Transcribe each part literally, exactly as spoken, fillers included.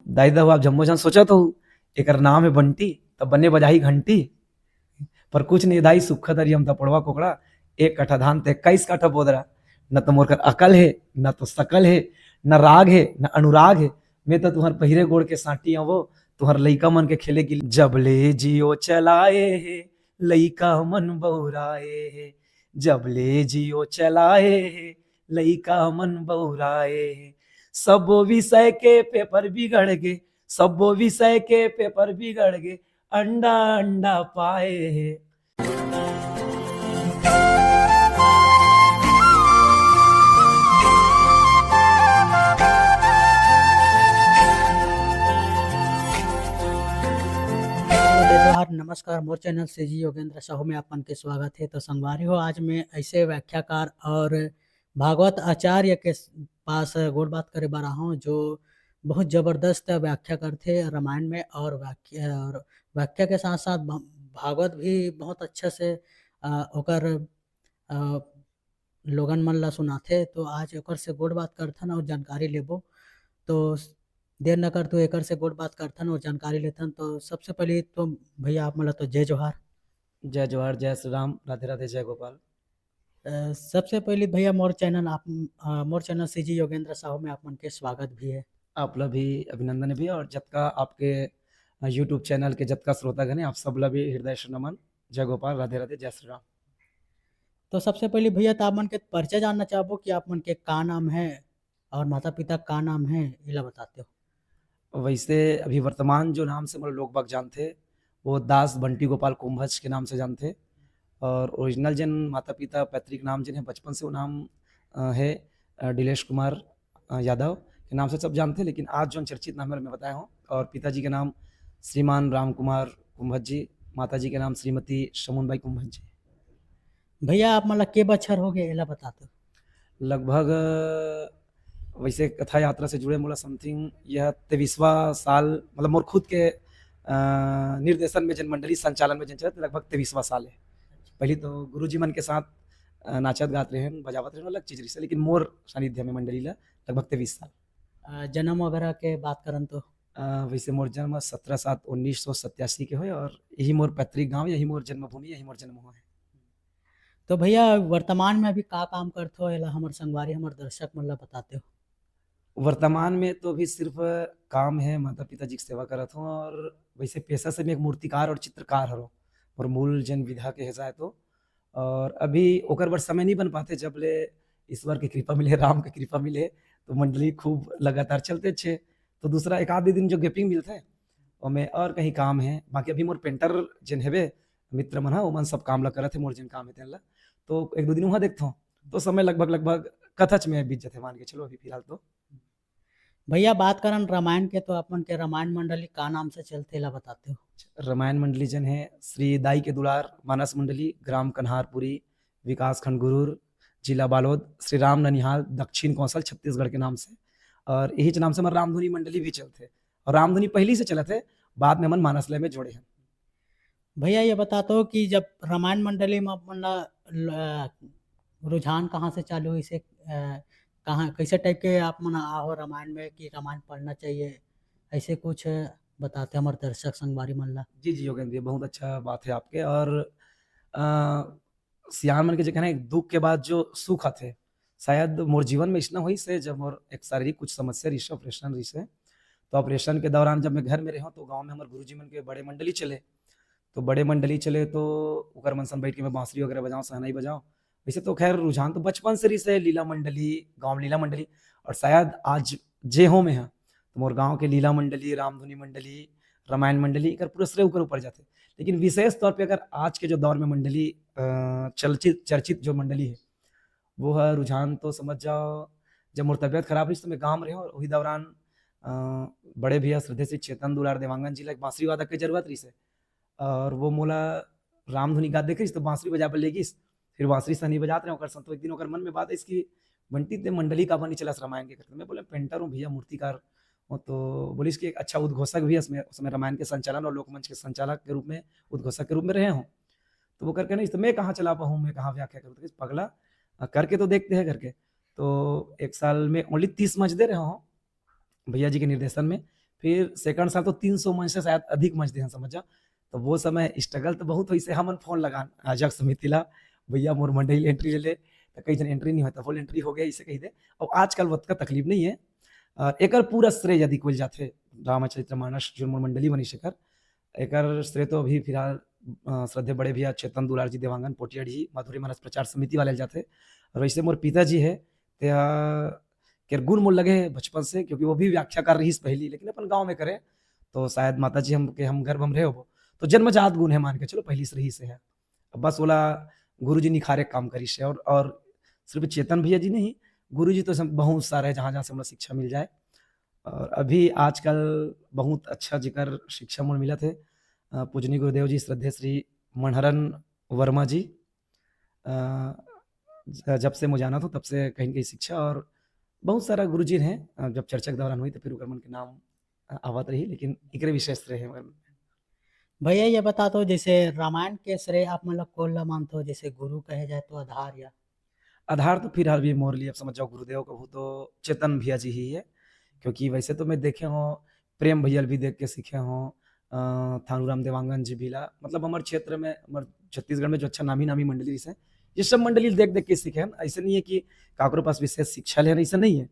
दाई ददा, आप जम्मो झन सोचत हो, एकर नाम हे बंटी, त बने बजाही घंटी। पर कुछ नहीं दाई, सुक्खा दरिया म दपड़वा कोकड़ा, एक कट्ठा धान त इक्कीस कट्ठा बोदरा। न तो मोर कर अकल हे, न तो सकल हे, न राग हे, न अनुराग हे। मैं तो तुहर पहिरे गोड़ के सांटी आवो, तुहर लइका मन के खेले गिल्ली। जब ले जियो चलाए हे, लइका मन बौराए हे। जब ले जियो चलाए हे, लइका मन बौराए हे। सबो विषय के पेपर बिगड़ गे, सबो विषय के पेपर बिगड़ गे, अंडा अंडा पाए हे। जय जोहार, नमस्कार, मोर चैनल सीजी योगेंद्र साहू में आप मन के स्वागत हे। तो संगवारी हो, आज मैं ऐसे व्याख्याकार और भागवत आचार्य के स-, पास गोठ बात करे बर आहूँ, जो बहुत जबरदस्त व्याख्या करथे रामायण में, और व्याख्या, और व्याख्या के साथ साथ भ-, भागवत भी बहुत अच्छा से, अ, ओकर, अ, लोगन मन ला सुनाथे। तो आज ओकर से गोठ बात करथन और जानकारी लेबो। तो स-, देर न करते हुए एकर से गोठ बात करथन और जानकारी लेथन। तो सबसे पहले तो भैया, आप मन ला तो जय जोहार। जय जोहार, जय श्री राम, राधे राधे, जय गोपाल। अ, सबसे पहले भैया, मोर चैनल आप, अ, मोर चैनल सीजी योगेंद्र साहू में आप मन के स्वागत भी हे। आप ला भी अभिनंदन हे भैया, और जतका आपके, अ, YouTube चैनल के जतका श्रोतागण हे, आप सब ला भी हृदय से नमन। जय गोपाल, राधे राधे, जय श्री राम। तो सबसे पहले भैया, त आप मन के परिचय जानना चाहबो कि आप मन के का नाम हे और माता पिता का नाम हे, एला बताते हो। वैसे अभी वर्तमान जो नाम से मोला लोग बाग जानथे, वो दास बंटी गोपाल कुंभज के नाम से जानथे, और ओरिजिनल जेन माता पिता पैतृक नाम जेन हे बचपन से वो नाम, अ, हे, अ, डिलेश कुमार, अ, यादव के नाम से सब जानथे, लेकिन आज जोन चर्चित नाम हे मैं बताया हूँ। और पिताजी के नाम श्रीमान राम कुमार कुंभज जी, माता जी के नाम श्रीमती शमुन बाई कुंभज जी। भैया, आप मन ला के बछर हो गे, एला बता दो। लगभग, अ, वैसे कथा यात्रा से जुड़े मोला समथिंग यह तेईसवाँ साल, मतलब मोर खुद के, अ, निर्देशन में जेन मंडली संचालन में जेन चलत, लगभग तेईसवाँ साल हे। पहली तो गुरुजी मन के साथ, अ, नाचत गात रहेन, बजावत रहेन, अलग चीज रहिसे, लेकिन मोर सानिध्य में मंडली ला लगभग तेईस साल। अ, जन्म वगैरह के बात करन तो? अ, वैसे मोर जन्म सत्रह सात उन्नीस सौ सत्तासी के होय, और यही मोर पैतृक गांव, यही मोर जन्मभूमि, यही मोर जन्म हुआ है। तो भैया, वर्तमान में अभी का काम करथो, एला हमर संगवारी, हमर दर्शक मन ला बताते हो? वर्तमान में तो अभी सिर्फ काम है, माता पिता जी की सेवा करत हूँ, और वैसे पेशा से मैं एक मूर्तिकार और चित्रकार हरो, और मूल जन विधा के है जाए तो। और अभी ओकर बर समय नहीं बन पाते, जब ले ईश्वर की कृपा मिले, राम की कृपा मिले, तो मंडली खूब लगातार चलते अच्छे। तो दूसरा एक आध दिन जो गैपिंग मिलथे, ओमे और कहीं काम है। बाकी अभी मोर पेंटर जेन हेबे मित्र मन ह, ओमन सब काम ला करत हे, मोर जेन काम हे तेन ला। तो एक दो दिन वहाँ देखथों, तो समय लगभग, लगभग कथच में बीत जथे, मान के चलो अभी फिलहाल तो। भैया, बात करन रामायण के, तो अपन के रामायण मंडली का नाम से चलथे, ला बताते हो? रामायण मंडली जन है श्री दाई के दुलार मानस मंडली, ग्राम कन्हारपुरी, विकासखंड गुरूर, जिला बालोद, श्री राम ननिहाल, दक्षिण कौशल, छत्तीसगढ़ के नाम से। और यही नाम से हमारे रामधुनी मंडली भी चलथे, और रामधुनी पहली से चलत है, बाद में हमन मानस लय में जोड़े हैं। भैया, ये बताते हो कि जब रामायण मंडली में अपन ला ल-, रुझान कहाँ से चालू होइस, अ, कहाँ, कैसे टाइप के आप मन आहो रामायण में कि रामायण पढ़ना चाहिए, ऐसे कुछ बताते हमारे दर्शक संगवारी मन ला? जी, जी, योगेंद्र जी, बहुत अच्छा बात है आपके। और, अ, सियान मन के जे कहना है, दुख के बाद जो सुख आथे, शायद मोर जीवन में इसना होइस हे, जब मोर एक शारीरिक कुछ समस्या रहिस, ऑपरेशन रहिस हे। तो ऑपरेशन के दौरान जब मैं घर में रहूँ, तो गाँव में हमारे गुरुजी मन के बड़े मंडली चले, तो बड़े मंडली चले, तो ओकर मन संग बैठ के मैं बांसुरी वगैरह बजाऊँ, शहनाई बजाऊँ। वैसे तो खैर रुझान तो बचपन से रहिस हे, लीला मंडली, गाँव लीला मंडली, और शायद आज जे हो मैं ह, तो मोर गाँव के लीला मंडली, रामधुनी मंडली, रामायण मंडली, एकर पूरा श्रेय ओकर ऊपर जाथे। लेकिन विशेष तौर पे अगर आज के जो दौर में मंडली, अ, चलचित-, चर्चित जो मंडली है, वो है रुझान तो समझ जाओ, जब मोर तबीयत खराब रहिस तो मैं गाँव में रहे, और वही दौरान, अ, बड़े भैया श्रद्धेय श्री चेतन दुलार देवांगन जी ला एक बांसुरी वादक के जरूरत रहिस है, और वो मोला रामधुनी गात देखे तो बांसुरी बजाए बर ले गिस। फिर बांसुरी सहनी बजात रहे ओकर संग। तो एक दिन ओकर मन में बात आइस कि बंटी, ते मंडली काबर नहीं चलास रामायण के करके। मैं बोले, पेंटर हूँ भैया, मूर्तिकार हूँ। तो बोलिस कि एक अच्छा उद्घोषक भी है, उसमें, उसमें रामायण के संचालन और लोकमंच के संचालक के रूप में, उद्घोषक के रूप में रहे हूँ। तो वो करके नहीं, तो मैं कहाँ चला पाऊँ, मैं कहाँ व्याख्या करूँ? तो कहिस, पगला, अ, करके तो देखते हैं करके। तो एक साल में ओनली तीस मंच दे रहे हूँ भैया जी के निर्देशन में, फिर सेकंड साल तो तीन सौ मंच से शायद अधिक मंच देहन, समझ जा। तो वो समय स्ट्रगल तो बहुत होइस, हमन फोन लगान आयोजक समिति ला, "भैया मोर मंडली एंट्री ले ले।" तो कई झन एंट्री नहीं होता, फुल एंट्री हो गया इसे कही दे। और आजकल वतका तकलीफ नहीं है। अ, एकर पूरा श्रेय यदि कोई जाथे रामचरित मानस जो मोर मंडली बनी शेकर, एकर श्रेय तो अभी फिलहाल अ, श्रद्धे बड़े भैया चेतन दुलार जी देवांगन पोटियाड़ी जी माधुरी मानस प्रचार समिति वाले जाथे। और वैसे मोर पिताजी है, ते केर गुण मोर लगे है बचपन से, क्योंकि वो भी व्याख्याकार रहीस पहली, लेकिन अपन गांव में करे, तो शायद माता जी हम के हम गर्भ में रहे हो, तो जन्मजात गुण है, मान के चलो पहली से रहीस है। अब बस ओला गुरु जी निखारे काम करिस है। और, और सिर्फ चेतन भैया जी नहीं, गुरु जी तो सब बहुत सारे हैं, जहाँ जहाँ से हमला शिक्षा मिल जाए। और अभी आजकल बहुत अच्छा जिकर शिक्षा मोल मिलत है, अ, पूजनीय गुरुदेव जी श्रद्धे श्री मणहरन वर्मा जी, अ, ज-, जब से मैं जानत हूँ तब से कहीं न कहीं शिक्षा और बहुत सारा गुरुजी हैं, अ, जब चर्चा के दौरान हुई तो फिर ओकर मन के नाम, अ, आवत रही, लेकिन एकरे विशेष रहे हमर। भैया ये बता दो, जैसे रामायण के श्रेय आप मतलब कौन ला मानते हो, जैसे गुरु कहे जाए तो आधार या? आधार तो फिलहाल भी मोर लिए आप समझ जाओ गुरुदेव कहूँ तो चेतन भैया जी ही है, क्योंकि वैसे तो मैं देखे हूँ प्रेम भैया भी देख के सीखे हूँ, अ, थानूराम देवांगन जी भी ला, मतलब हमर क्षेत्र में, हमर छत्तीसगढ़ में जो अच्छा नामी नामी मंडली रहिस है, ये सब मंडली देख देख के सीखे हैं। ऐसे नहीं है कि काकरो पास विशेष शिक्षा लेन, ऐसा नहीं है।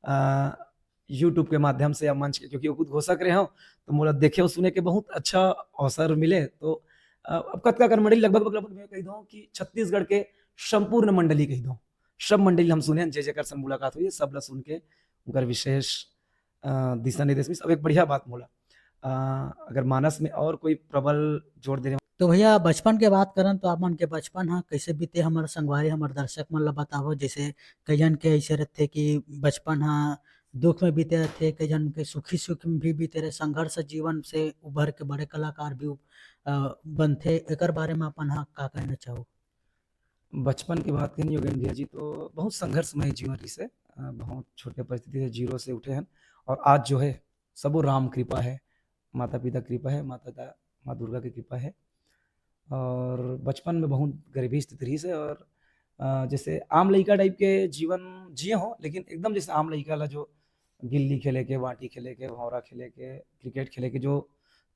अ, YouTube के माध्यम से या मंच के, क्योंकि वो खुद घोषक रहे हो, तो मोला देखे और सुने के बहुत अच्छा अवसर मिले। तो, अ, अब कतका कर मंडली लगभग, लगभग मैं कह दूँ कि छत्तीसगढ़ के संपूर्ण मंडली कह दूँ, सब मंडली हम सुने, जे जेकर से मुलाकात हुई, सब ला सुन के उनकर विशेष, अ, दिशा निर्देश में सब एक बढ़िया बात मोला। अ, अगर मानस में और कोई प्रबल जोर दे रहे हो। तो भैया बचपन के बात करन तो आप मन के बचपन हा कैसे बीते, हमर संगवारी, हमर दर्शक मन ला बतावो। जैसे कई जन के ऐसे रहते कि बचपन हा दुख में बीते रहते, कई जन के सुखी सुख में भी बीते रहे, संघर्ष जीवन से उभर के बड़े कलाकार भी, अ, बनथे, एकर बारे में अपन हा का कहना चाहो? बचपन की बात कही योगेंद्र भैया जी तो बहुत संघर्षमय जीवन रहिस है। अ, बहुत छोटे परिस्थिति से जीरो से उठे हैं और आज जो है सबो राम कृपा है, माता पिता कृपा है, माता पिता माँ दुर्गा की कृपा है। और बचपन में बहुत गरीबी स्थिति रहिस है और, अ, जैसे आम लइका टाइप के जीवन जिए हो, लेकिन एकदम जैसे आम लइका ला जो गिल्ली खेले के, बांटी खेले के, भौंरा खेले के, क्रिकेट खेले के जो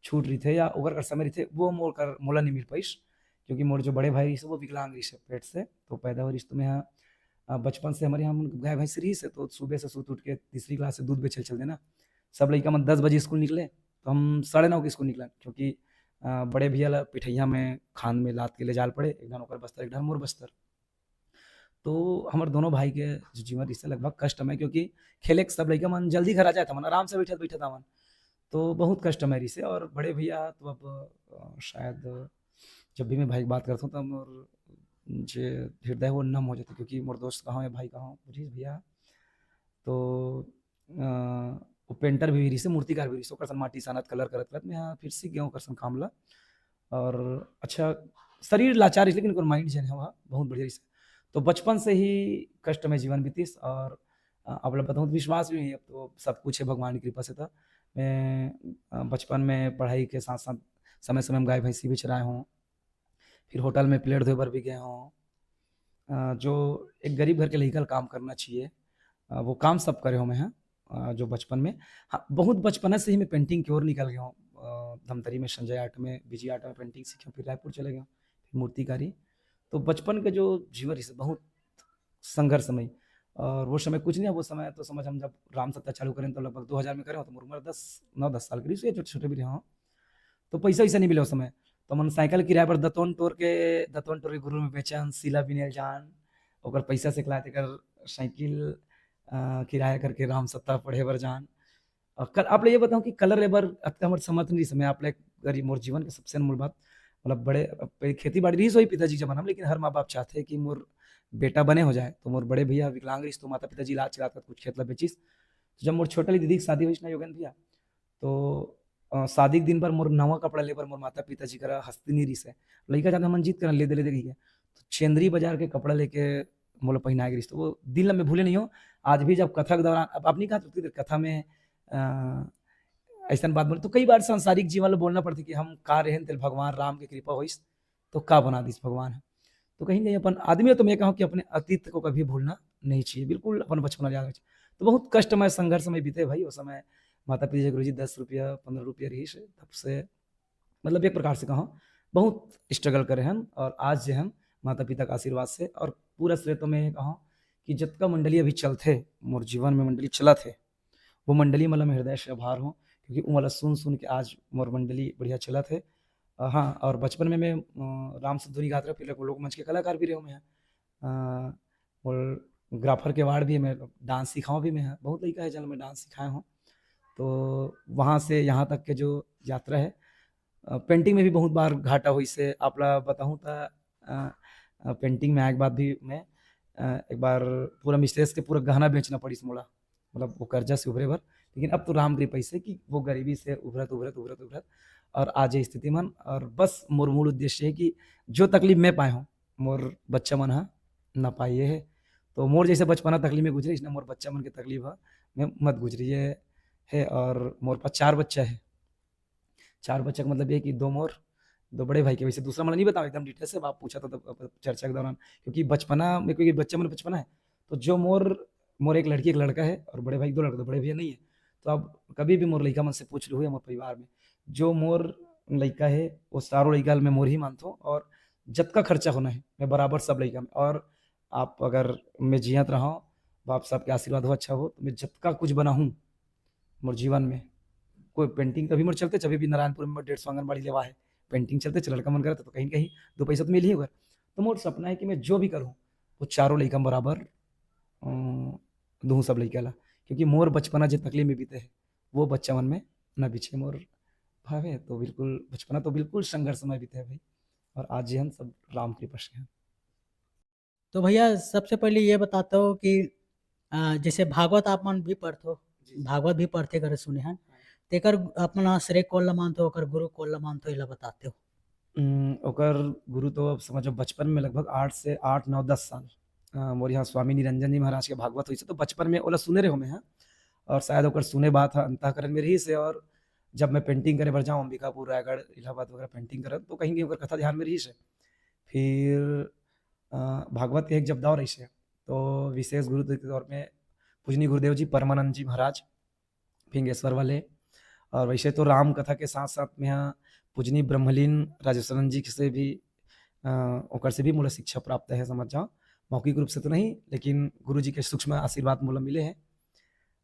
छूट रहिथे या ओकर कर समय रहिथे, वो मोर कर, मोला नहीं मिल पाइस, क्योंकि मोर जो बड़े भाई रहिस, वो विकलांग रहिस पेट से, तो पैदा हो रहिस तो मैं, अ, बचपन से हमर यहाँ गाय भैंस रहिस है, तो सुबह से सुत उठ के तीसरी क्लास से दूध बेचल चल देना। सब लइका मन दस बजे स्कूल निकले, तो हम साढ़े नौ के स्कूल निकलन, क्योंकि, अ, बड़े भैया ला पिठैया में खान में लाद के ले जाल पड़े, एक ढान ओकर बस्तर, एक ढान मोर बस्तर। तो हमर दोनों भाई के जो जीवन रहिस हे लगभग कष्टमय, क्योंकि खेले के सब लइका मन जल्दी घर आ जात हमन, आराम से बैठत बैठत हमन, तो बहुत कष्टमय रहिस हे। और बड़े भैया तो अब, अ, शायद जब भी मैं भाई की बात करता हूँ तो मोर जे हृदय वो नम हो जाता, क्योंकि मोर दोस्त कहाँ है, भाई कहाँ हो, रहिस भैया। तो, अ, वो पेंटर भी रहिस हे, मूर्तिकार भी रहिस हे, ओकर सन माटी सानत, कलर करत करत मैं, हाँ, फिर सीख गया ओकर सन काम ला। और अच्छा, शरीर लाचार रहिस, लेकिन ओकर माइंड जेन हे, वह बहुत बढ़िया रहिस। तो बचपन से ही कष्टमय जीवन बीतिस और, अ, अब ला बताऊँ तो विश्वास भी नहीं, अब तो सब कुछ है भगवान की कृपा से। तो मैं, अ, बचपन में पढ़ाई के साथ साथ समय समय में गाय भैंसी भी चराए हूँ, फिर होटल में प्लेट धोए बर भी गए हूँ। अ, जो एक गरीब घर के लइका ला काम करना चाहिए, अ, वो काम सब करे हूँ मैं, हाँ। अ, जो बचपन में, हाँ, बहुत बचपन से ही मैं पेंटिंग की ओर निकल गया हूँ। अ, धमतरी में संजय आर्ट में, बीजी आर्ट में पेंटिंग सीखे हूँ, फिर रायपुर चले गया हूँ, फिर मूर्तिकारी। तो बचपन का जो जीवन रहिस बहुत संघर्षमय, और वो समय कुछ नहीं है, वो समय तो समझ हम जब राम सत्ता चालू करें तो लगभग दो हज़ार में करें, तो मोर उम्र दस, नौ दस साल के रहिस, या छोटे छोटे भी रहे हों। तो पैसा वैसा नहीं मिले उस समय, तो हमन साइकिल किराए पर दतवन टोर के, दतवन टोर के गुरू में बेचन, सीला बिनेल जान, ओकर पैसा से लाए तेकर साइकिल, अ, किराया करके राम सत्ता पढ़े बर जान। और कल आप लोग ये बताओ कि कलर लेबर अतका हमर समर्थ नहीं समय आप लोग गरीब, मोर जीवन के सबसे अनमोल बात, मतलब बड़े, अब खेती बाड़ी रहिस होही पिताजी के जमाना में, लेकिन हर माँ बाप चाहते हैं कि मोर बेटा बने हो जाए। तो मोर बड़े भैया विकलांग रहिस, तो माता पिताजी इलाज चलात कुछ खेत ला बेचिस। तो जब मोर छोटा ली दीदी की शादी हुई ना योगेंद्र भैया, तो, अ, शादी के दिन पर मोर नवा कपड़ा ले बर मोर माता पिताजी करा हस्ती नहीं रहिस है। लइका जादा मन जिद करन, "ले दे, ले दे," कहिके। तो चेंदरी बाजार के कपड़ा लेके मोला पहिनाए गे रहिस। तो वो दिन ला मैं भूले नहीं हूँ। आज भी जब कथा के दौरान, अब, अब नहीं कहा तो कथा में, अ, ऐसन बात बोले, तो कई बार सांसारिक जीवन ला बोलना पड़थे कि हम का रहेन, तेल भगवान राम के कृपा होइस, तो का बना दिस भगवान है। तो कहीं नहीं अपन आदमी, तो मैं कहूँ कि अपने अतीत को कभी भूलना नहीं चाहिए, बिल्कुल अपन बचपना याद रखना चाहिए। तो बहुत कष्टमय, संघर्षमय बीते भाई वो समय। माता पिता जगह रोजी दस रुपया, पन्द्रह रुपया रहिस हे, तब से, मतलब, एक प्रकार से कहो, बहुत स्ट्रगल करे हन, और आज जे हम माता पिता के आशीर्वाद से, और पूरा श्रेय तो मैं ये कहूँ कि जतका मंडली अभी चलथे, मोर जीवन में मंडली चलत हे, वो मंडली मतलब मैं हृदय से आभार हूँ, क्योंकि वो वाला सुन सुन के आज मोर मंडली बढ़िया चलत हे। अ, हाँ, और बचपन में मैं, अ, राम सिद्धू नहीं गात रहे, फिर लोक मंच के कलाकार भी रहे हूँ मैं। अ, और ग्राफर के वार्ड भी मैं डांस सिखाऊँ भी मैं, बहुत लड़का है जन मैं डांस सिखाए हूँ। तो वहाँ से यहाँ तक के जो यात्रा है, अ, पेंटिंग में भी बहुत बार घाटा होइस हे। आप ला बताहूँ त, अ, अ, पेंटिंग में आए के बाद भी मैं, अ, एक बार पूरा मिसेस के पूरा गहना बेचना पड़िस मोला, मतलब, वो कर्जा से उभरे बर। लेकिन अब तो राम कृपा से कि वो गरीबी से उभरत, उभरत, उभरत, उभरत और आज ये स्थिति मन। और बस मोर मूल उद्देश्य है कि जो तकलीफ मैं पाए हूँ, मोर बच्चा मन ह ना पाए, ये है। तो मोर जैसे बचपना तकलीफ में गुजरे, इसने मोर बच्चा मन के तकलीफ ह मैं मत गुजरी, ये है। और मोर पास चार बच्चा है। चार बच्चा का मतलब ये कि दो मोर, दो बड़े भाई के। वैसे दूसरा मन नहीं बताओ एकदम डिटेल से, आप पूछा था तब, अब चर्चा के दौरान, क्योंकि बचपना में, क्योंकि बच्चा मन बचपना है, तो जो मोर, मोर एक लड़की, एक लड़का है, और बड़े भाई के दो लड़का, तो बड़े भैया नहीं है। तो अब कभी भी मोर लड़का मन से पूछ लो, मोर परिवार में जो मोर लड़का है, वो चारों लड़का में मोर ही मानथो, और जतका खर्चा होना है, मैं बराबर सब लड़का में। और आप अगर मैं जियत रहा, बाप साहब के आशीर्वाद हो, अच्छा हो, तो मैं जतका कुछ बनाहूँ मोर जीवन में, कोई पेंटिंग कभी मोर चलते, जब भी नारायणपुर में डेढ़ सौ आंगनबाड़ी लेवा है, पेंटिंग चलते, चल लड़का मन करत, तो कहीं न कहीं दो पैसा तो मिल ही होगा। तो मोर सपना है कि मैं जो भी करूँ, वो चारों लड़का में बराबर, अ, दूँ सब लड़का ला, क्योंकि मोर बचपना जे तकलीफ में बीते है, वो बच्चा मन में ना बीचे, मोर भाव है। तो बिल्कुल, बचपना तो बिल्कुल संघर्ष समय बीते है भाई, और आज जे हम सब राम कृपा से हैं। तो भैया, सबसे पहले ये बताते हो कि, अ, जैसे भागवत आप मन भी पढ़ते हो, जी। भागवत भी पढ़ते करे सुने हन, हाँ। तेकर अपना श्रेय कोन ला मानते हो, ओकर गुरु कोन ला मानते हो, एला बताते हो। उम, ओकर गुरु तो अब समझो बचपन में लगभग आठ से आठ, नौ, दस साल, अ, मोर यहाँ स्वामी निरंजन जी महाराज के भागवत होइस हे, तो बचपन में ओला सुने रहे हो मैं, हाँ। और शायद ओकर सुने बात ह अंतःकरण में रहिस हे, और जब मैं पेंटिंग करे बर जाऊँ अंबिकापुर, रायगढ़, इलाहाबाद वगैरह पेंटिंग करन, तो कहीं कहीं ओकर कथा ध्यान में रहिस हे। फिर, अ, भागवत के एक जब दौर रहिस हे, तो विशेष गुरु के तौर में पूजनीय गुरुदेव जी परमानंद जी महाराज, फिंगेश्वर वाले, और वैसे तो राम कथा के साथ साथ में यहाँ पूजनीय ब्रह्मलीन राजेश्वरन जी से भी, अ, ओकर से भी मोला शिक्षा प्राप्त है, समझ जाओ। मौखिक रूप से तो नहीं, लेकिन गुरु जी के सूक्ष्म आशीर्वाद मोला मिले हैं।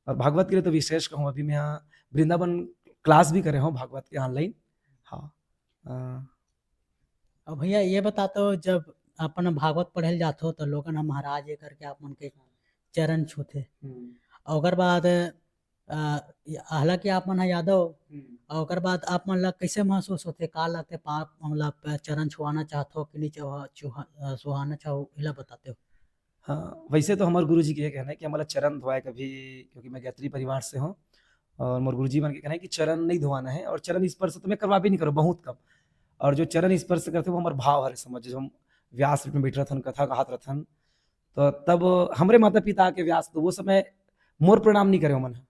और भागवत के लिए तो विशेष कहूँ, अभी मैं यहाँ वृंदावन क्लास भी करे हूँ भागवत के ऑनलाइन। हाँ। अ, अब भैया, ये बताते हो, जब अपन भागवत पढ़े ल जाथो, तो लोगन ह महाराज ये करके आप मन के चरण छूथे। हम्म। और ओकर बाद, अ, ये, हालांकि आप मन ह यादव, हम्म। और ओकर बाद आप मन ला कैसे महसूस होथे, का लगथे, पाप, मतलब, चरण छुआना चाहत हो कि नहीं छुआ-, छुआ-, अ, छुआना चाहो, एला बताते हो। हाँ, वैसे तो हमारे गुरु जी के ये कहना है कि हमारा चरण धोवाए कभी, क्योंकि मैं गायत्री परिवार से हूँ, और मोर गुरु जी मन के कहना है कि चरण नहीं धोवाना है, और चरण स्पर्श तो मैं करवा भी नहीं करूँ, बहुत कम। और जो चरण स्पर्श करते, वो हमारे भाव हरे, समझ, जो हम व्यास पीठ में बैठ रहथन, कथा कहत रहथन, तो तब हमरे माता पिता के व्यास, तो वो समय मोर प्रणाम नहीं करे ओमन ह।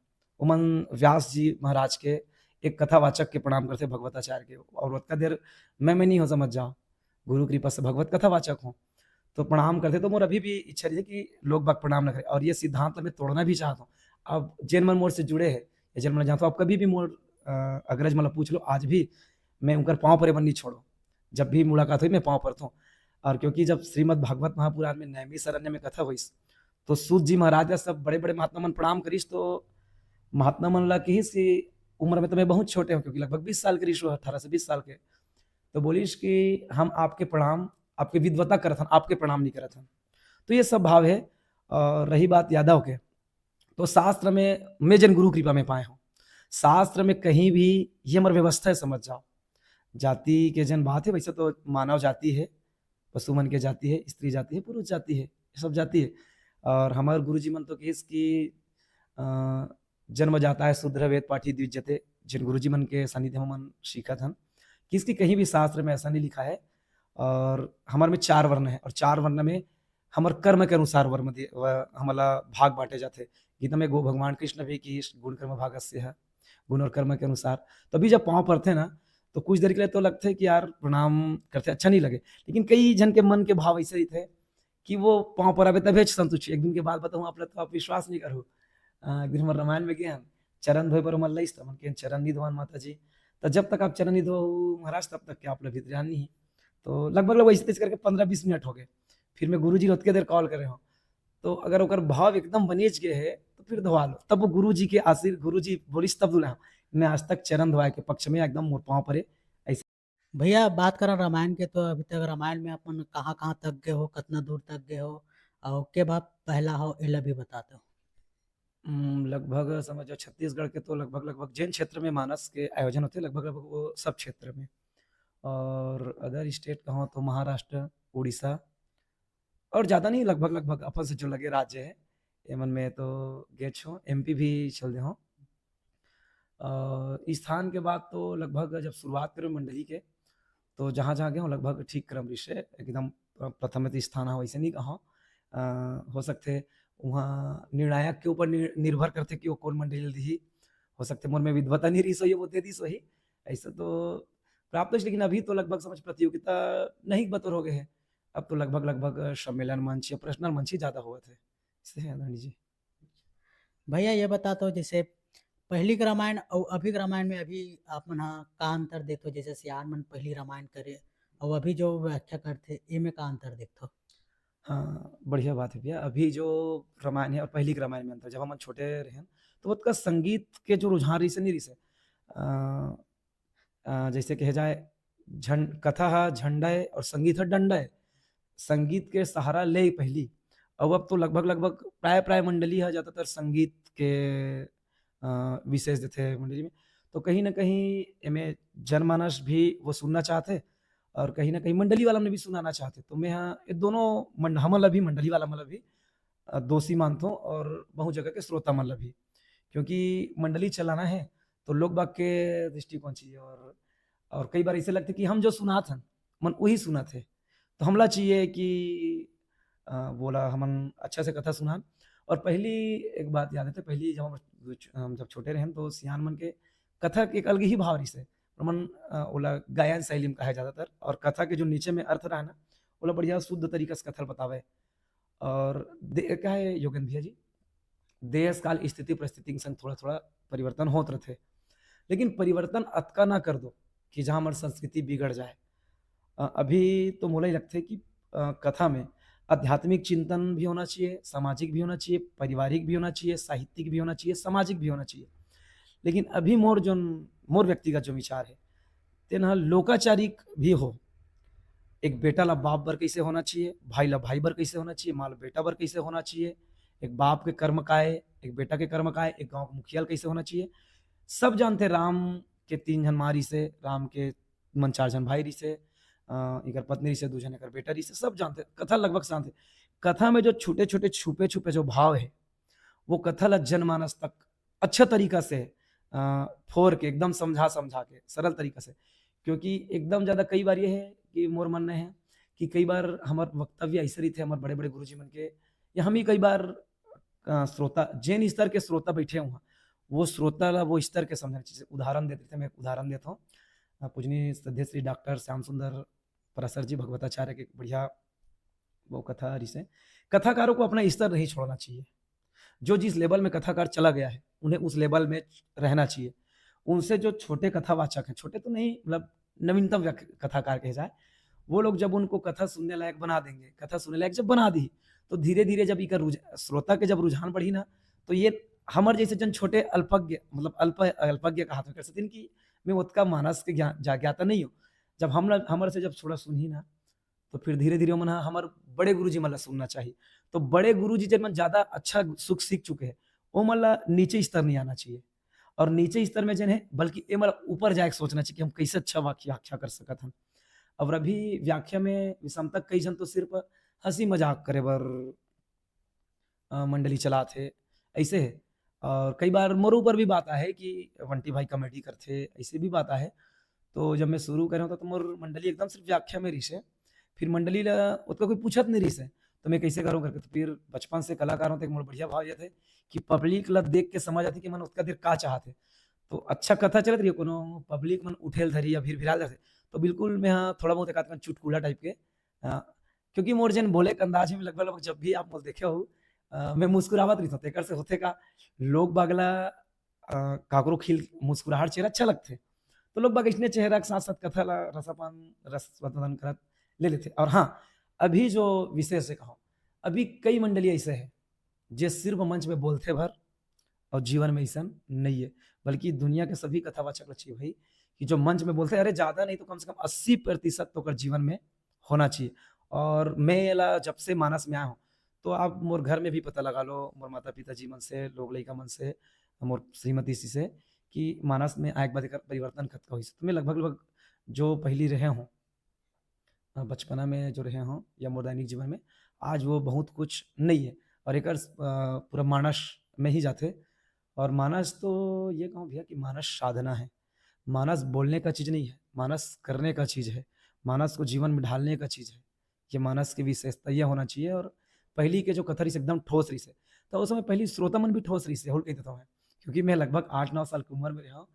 ओमन व्यास जी महाराज के एक कथावाचक के प्रणाम करथे, भगवताचार्य के, और ओतका देर मैं, मैं नहीं हो, समझ जाओ, गुरु कृपा से भगवत कथावाचक हूँ, तो प्रणाम करथे। तो मोर अभी भी इच्छा रहिथे कि लोग बाग प्रणाम न करे, और ये सिद्धांत मैं तोड़ना भी चाहत हूँ। अब जेन मन मोर से जुड़े हैं, या जेन मन जानत हो, आप कभी भी मोर, अ, अग्रज मन ला पूछ लो, आज भी मैं उनकर पाँव परे मन नहीं छोड़ो। जब भी मुलाकात हुई, मैं पाँव परथों। और क्योंकि जब श्रीमद् भागवत महापुराण में नैमिषारण्य में कथा होइस, तो सूत जी महाराज ला सब बड़े-बड़े महात्मा मन प्रणाम करिस, तो महात्मा मन ला कहिस कि उम्र में तो मैं बहुत छोटे हूँ, क्योंकि लगभग बीस साल के रिस हो, अठारह से बीस साल के। तो बोलिस कि हम आपके प्रणाम, आपके विद्वता करत हन, आपके प्रणाम नहीं करत हन। तो ये सब भाव है। और रही बात यादव के, तो शास्त्र में मैं जन गुरु कृपा में पाए हूँ, शास्त्र में कहीं भी ये हमर व्यवस्था है, समझ जाओ। जाति के जन बात है, वैसे तो मानव जाति है, पशु मन के जाति है, स्त्री जाति है, पुरुष जाति है, ये सब जाति है। और हमारे गुरु जी मन तो कहिस कि, अ, "जन्म जाता है शूद्र वेद पाठी द्विजते", जिन गुरु जी मन के सानिध्य में मन सीखत हन, किसकी कहीं भी शास्त्र में ऐसा नहीं लिखा है। और हमारे में चार वर्ण है, और चार वर्ण में हमर कर्म के अनुसार वर्ण दे-, व-, हमला भाग बांटे जाथे। गीता में गो भगवान कृष्ण भी कि गुण कर्म भागस्य है, गुण और कर्म के अनुसार। तभी जब पाँव पड़थे ना, तो कुछ देर के लिए तो लगथे कि यार, प्रणाम करथे, अच्छा नहीं लगे। लेकिन कई जन के मन के भाव ऐसे रहिथे कि वो पाँव पर आवे तभे संतुष्ट। एक दिन के बात बताऊँ आप ला, तो आप विश्वास नहीं करो। अ, एक दिन हमर रामायण में गए हम, चरण धोए बर ओमन लइस, त मन के चरण नहीं धोवन माता जी। त जब तक आप चरण नहीं धोहू महाराज, तब तक के आप ला भीतर जान नहीं। तो लगभग, लगभग ऐसे तैसे करके पन्द्रह बीस मिनट हो गए। फिर मैं गुरुजी ला ओतके देर कॉल करे हूँ। तो अगर ओकर भाव एकदम बनेज गए है, तो फिर धोवा लो। तब वो गुरुजी के आशीर्-, गुरुजी बोलिस तब दुला, मैं आज तक चरण धोवाए के पक्ष में एकदम मोर पाँव परे। ऐसे भैया, बात करन रामायण के, तो अभी तक रामायण में अपन कहाँ-कहाँ तक गए हो, कितना दूर तक गए हो, और के बाप पहला हो, एला भी बता दो। उम, लगभग समझ जाओ, छत्तीसगढ़ के तो लगभग, लगभग जेन क्षेत्र में मानस के आयोजन होथे, लगभग, लगभग वो सब क्षेत्र में। और other state कहो तो महाराष्ट्र, उड़ीसा, और ज़्यादा नहीं, लगभग, लगभग अपन से जो लगे राज्य है, एमन में तो गेच हो, एमपी भी चल दे हो। अ, स्थान के बात तो लगभग जब शुरुआत करें मंडली के, तो जहाँ, जहाँ गए हो, लगभग ठीक क्रम रिहिसे, एकदम प्र-, प्रथम स्थान हो, वैसे नहीं कहो। अ, हो सकथे वहाँ निर्णायक के ऊपर नि-, निर्भर करथे कि वो कौन मंडली ल दिही। हो सकथे मोर में विद्वता नहीं रहिस होही, वो दे दिस होही। ऐसे तो प्राप्त होइस, लेकिन अभी तो लगभग समझ प्रतियोगिता नहीं बतौर हो गए है। अब तो लगभग, लगभग सम्मेलन मंच या प्रश्नल मंच ही ज़्यादा होवत है। ऐसे है, रानी जी। भैया, ये बता दो, जैसे पहली के रामायण और अभी के रामायण में अभी आप मन हा का अंतर देखथो? जैसे सियान मन पहली रामायण करे और अभी जो व्याख्या करथे, एमे का अंतर देखथो? हाँ, बढ़िया बात है भैया। अभी जो रामायण है और पहली के रामायण में अंतर, जब हमन छोटे रहेन, तो ओतका संगीत के जो रुझान रहिसे, नहीं रहिसे। अ, अ, जैसे कहे जाए, झं-, कथा ह झंडा है और संगीत ह डंडा है। संगीत के सहारा ले पहली, अब, अब तो लगभग, लगभग प्राय, प्राय मंडली ह ज़्यादातर संगीत के, अ, विशेष देथे मंडली में। तो कहीं न कहीं एमे जनमानस भी वो सुनना चाहथे और कहीं न कहीं मंडली वाला मन भी सुनाना चाहथे। तो मैं ह ये दोनों मंड-, हमन ला भी, मंडली वाला मन ला भी, अ, दोषी मानथों और बहुत जगह के श्रोता मन ला भी, क्योंकि मंडली चलाना है तो लोग बाग के दृष्टिकोण चाहिए। और, और कई बार ऐसे लगथे कि हम जो सुनात हन, मन वही सुनत हे, तो हमला चाहिए कि, अ, वोला हमन अच्छा से कथा सुनान। और पहली एक बात याद आथे, पहली जब हम, हम जब छोटे रहेन, तो सियान मन के कथा के एक अलग ही भाव रहिसे। ओमन, अ, ओला गायन शैली में कहे ज़्यादातर, और कथा के जो नीचे में अर्थ रहे ना, ओला बढ़िया शुद्ध तरीका से कथा ल बतावे। और दे-, का है योगेंद्र भैया जी, देश काल स्थिति परिस्थिति के संग थोड़ा-थोड़ा परिवर्तन होत रथे, लेकिन परिवर्तन अतका ना कर दो कि जहाँ हमर संस्कृति बिगड़ जाए। अ, अभी तो मोला ही लगथे कि, अ, कथा में आध्यात्मिक चिंतन भी होना चाहिए, सामाजिक भी होना चाहिए, पारिवारिक भी होना चाहिए, साहित्यिक भी होना चाहिए, सामाजिक भी होना चाहिए। लेकिन अभी मोर जोन, मोर व्यक्तिगत जो विचार है, तेन ह लोकाचारिक भी हो। एक बेटा ला बाप बर कैसे होना चाहिए, भाई ला भाई बर कैसे होना चाहिए, माँ ला बेटा बर कैसे होना चाहिए, एक बाप के कर्म काय, एक बेटा के कर्म काय, एक गाँव के मुखिया ला कैसे होना चाहिए। सब जानथे राम के तीन झन माँ रिहिसे, राम के मन चार झन भाई रिहिसे, अ, एकर पत्नी रिहिसे, दू झन एकर बेटा रिहिसे, सब जानथे, कथा लगभग जानथे। कथा में जो छोटे-छोटे, छुपे-छुपे जो भाव है, वो कथा ला जनमानस तक अच्छा तरीका से, अ, फोर के, एकदम समझा, समझा के, सरल तरीका से, क्योंकि एकदम ज़्यादा कई बार ये है कि मोर मानना है कि कई बार हमर वक्तव्य ऐसे रहिथे, हमर बड़े-बड़े गुरुजी मन के, या हम ही कई बार, अ, श्रोता, जेन स्तर के श्रोता बैठे हुआ, वो श्रोता ला वो स्तर के समझना चाहिए। उदाहरण देते थे, मैं एक उदाहरण देता हूँ। अ, पूजनीय श्रद्धेय श्री डॉक्टर श्याम सुंदर पराशर जी भगवताचार्य के एक बढ़िया वो कथा रिहिसे। कथाकारों को अपना स्तर नहीं छोड़ना चाहिए। जो जिस लेवल में कथाकार चला गया है, उन्हें उस लेवल में रहना चाहिए। उनसे जो छोटे कथावाचक हैं, छोटे तो नहीं, मतलब नवीनतम व्यक-, कथाकार कहे जाए, वो लोग जब उनको कथा सुनने लायक बना देंगे, कथा सुनने लायक जब बना दी, तो धीरे-धीरे जब इकर रुझ-, श्रोता के जब रुझान बढ़ी ना, तो ये हमर जैसे जन छोटे अल्पज्ञ, मतलब अल्प-, अल्पज्ञ कहात कर सकते हैं कि मैं ओतका मानस के ज्ञा-, जा-, ज्ञाता नहीं हूँ। जब हम, हमर से जब थोड़ा सुनही ना, तो फिर धीरे-धीरे ओमन ह हमर बड़े गुरुजी मन ला सुनना चाही। तो बड़े गुरुजी जेन मन ज़्यादा अच्छा सुख सीख चुके हैं, ओमन ला नीचे स्तर नहीं आना चाहिए। और नीचे स्तर में जेन है, बल्कि ए मन ला ऊपर जाए के सोचना चाहिए कि हम कैसे अच्छा वाक्य व्याख्या कर सकत हन। और अभी व्याख्या में विषमता, कई झन तो सिर्फ हँसी मजाक करे बर अ, मंडली चलात हे, ऐसे हे। और कई बार मोर ऊपर भी बात आहे कि बंटी भाई comedy करथे, ऐसे भी बात आहे। तो जब मैं शुरू करे हों, तो मोर मंडली एकदम सिर्फ व्याख्या में रहिसे। फिर मंडली ला ओतका कोई पूछत नहीं रहिसे, तो मैं कैसे करूँ करके। तो फिर बचपन से कलाकार हों, तो एक मोर बढ़िया भाव ये थे कि public ला देख के समझ आथे कि मन ओतका देर का चाहत हे। तो अच्छा कथा चलत रही, कोनो public मन उठेल धरी या भीड़ भिड़ाल धरथे, तो बिल्कुल मैं, हाँ, थोड़ा बहुत एक आध कन चुटकुला type के, अ, क्योंकि मोर जेन बोले के अंदाज में लगभग, लगभग जब भी आप मोला देखे हो, अ, मैं मुस्कुरावत रहिथों। तेकर से होथे का, लोग बाग ला अ, काकरो खिल मुस्कुराहट चेहरा अच्छा लगथे। तो लोग बाग इसने चेहरा के साथ-साथ कथा ला रसापान, रसवर्धन करत ले लेथे। और हाँ, अभी जो विशेष है कहो, अभी कई मंडली ऐसे है, जे सिर्फ मंच में बोलथे भर और जीवन में ऐसन नहीं है, बल्कि दुनिया के सभी कथावाचक ला चाहिए भाई कि जो मंच में बोलथे, अरे ज़्यादा नहीं तो कम से कम अस्सी प्रतिशत तो ओकर जीवन में होना चाहिए। और मैं एला जब से मानस में आया हूँ, तो आप मोर घर में भी पता लगा लो, मोर माता-पिता जी मन से, लोग लइका मन से, मोर श्रीमती जी से कि मानस में आए के बाद एकर परिवर्तन कतका होइस। तो मैं लगभग, लगभग जो पहली रहे हूँ, अ, बचपना में जो रहे हूँ या मोर दैनिक जीवन में, आज वो बहुत कुछ नहीं है। और एकर स-, अ, पूरा मानस में ही जाथे। और मानस तो ये कहूँ भैया कि मानस साधना है। मानस बोलने का चीज़ नहीं है, मानस करने का चीज़ है, मानस को जीवन में ढालने का चीज़ है। ये मानस की विशेषता ये होना चाहिए। और पहली के जो कथा रहिस एकदम ठोस रहिस हे, तो उस समय पहली श्रोता मन भी ठोस रहिस हे, होल कह देता हूँ मैं, क्योंकि मैं लगभग आठ नौ साल की उम्र में रहा हूँ।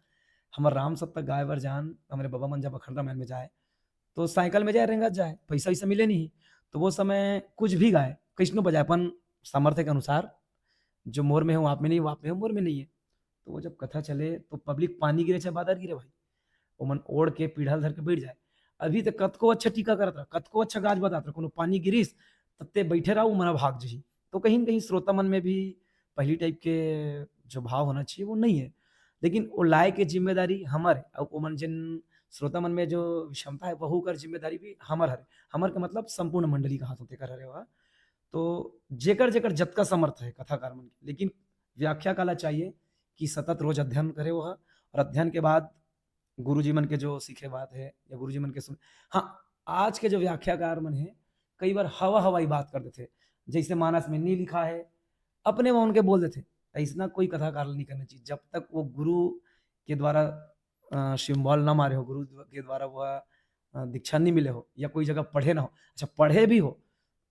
हमर राम सप्ता गाय बर जान, हमरे बाबा मन जब अखंड रामायण में जाए, तो साइकिल में जाए, रेंगत जाए, पैसा वैसा मिले नहीं, तो वो समय कुछ भी गाए, कैसनो बजाए, अपन सामर्थ्य के अनुसार, जो मोर में हो, आप में नहीं, वो आप में हो, मोर में नहीं है। तो वो जब कथा चले, तो पब्लिक पानी गिरे चाहे बादर गिरे भाई, ओमन ओढ़ के पीढ़ा धर के बैठ जाए। अभी तो कतको अच्छा टीका करत रहा, कतको अच्छा गाज बतात रहा, कोनो पानी गिरिस, तत्ते बैठे रहा, वो मना भाग जही। तो कहीं न कहीं श्रोता मन में भी पहली टाइप के जो भाव होना चाहिए, वो नहीं है। लेकिन वो लाए के जिम्मेदारी हमर है। अब ओमन जिन श्रोता मन में जो विषमता है, वहू कर जिम्मेदारी भी हमर हरे। हमर के मतलब संपूर्ण मंडली कहा तो तेकर हरे वह। तो जेकर, जेकर जतका समर्थ है कथाकार मन के, लेकिन व्याख्या काला चाहिए कि सतत रोज अध्ययन करे वह, और अध्ययन के बाद गुरुजी मन के जो सीखे बात है या गुरुजी मन के सुन, हाँ, आज के जो व्याख्याकार मन है, कई बार हवा हवाई बात कर देथे, जैसे मानस में नहीं लिखा है, अपने में उनके बोल देथे। ऐसना कोई कथाकार नहीं करना चाहिए, जब तक वो गुरु के द्वारा, अ, सिंबल ना मारे हो, गुरु के द्वारा वो, अ, दीक्षा नहीं मिले हो या कोई जगह पढ़े ना हो। अच्छा, पढ़े भी हो,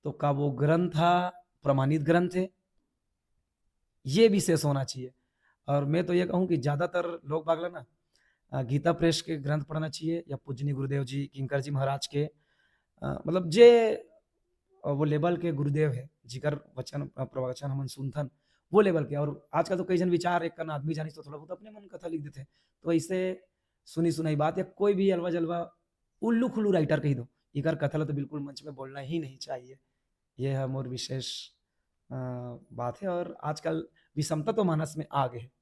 तो का वो ग्रंथ हा प्रमाणित ग्रंथ है? ये विशेष होना चाहिए। और मैं तो ये कहूँ कि ज़्यादातर लोग बाग ला ना, अ, गीता प्रेस के ग्रंथ पढ़ना चाहिए या पूजनीय गुरुदेव जी, किंकर जी महाराज के, अ, मतलब जे, अ, वो लेवल के गुरुदेव है, जिकर वचन, अ, प्रवचन हमन सुनथन, वो लेवल के। और आजकल तो कई जन विचार एक कन आदमी जानिस तो थोड़ा बहुत अपने मन कथा लिख देथे। तो ऐसे सुनी सुनाई बात या कोई भी अलवा जलवा उल्लू खुल्लू राइटर कही दो, इकर कथा ला तो बिल्कुल मंच में बोलना ही नहीं चाहिए। ये है मोर विशेष, अ, बात है। और आजकल विषमता तो मानस में आ गए है,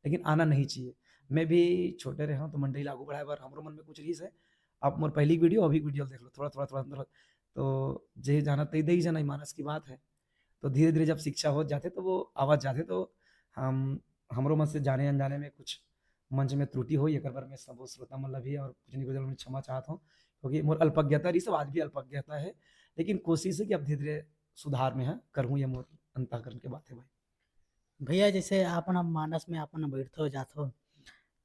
लेकिन आना नहीं चाहिए। मैं भी छोटे रहे हूँ तो मंडली लागू बढ़ाए बर हमरो मन में कुछ रहिस है। आप मोर पहली वीडियो, अभी वीडियो देख लो, थोड़ा, थोड़ा, थोड़ा, थोड़ा। तो जे जाना तई दे ही जाना, ये मानस की बात है। तो धीरे-धीरे जब शिक्षा होत जाथे, तो वो आवत जाथे, तो हम, हमरो मन से जाने-अनजाने में कुछ मंच में त्रुटि होई, एकर बर मैं सबो श्रोता मन ला भी और पूजनीय गुरुजन मन क्षमा चाहत हूँ, क्योंकि मोर अल्पज्ञता रहिस, आज भी अल्पज्ञता है, लेकिन कोशिश है कि अब धीरे-धीरे सुधार में, हाँ, करहूँ, ये मोर अंतःकरण के बात है भाई। भैया, जैसे आप मन मानस में आप मन बैठथो, जाथो,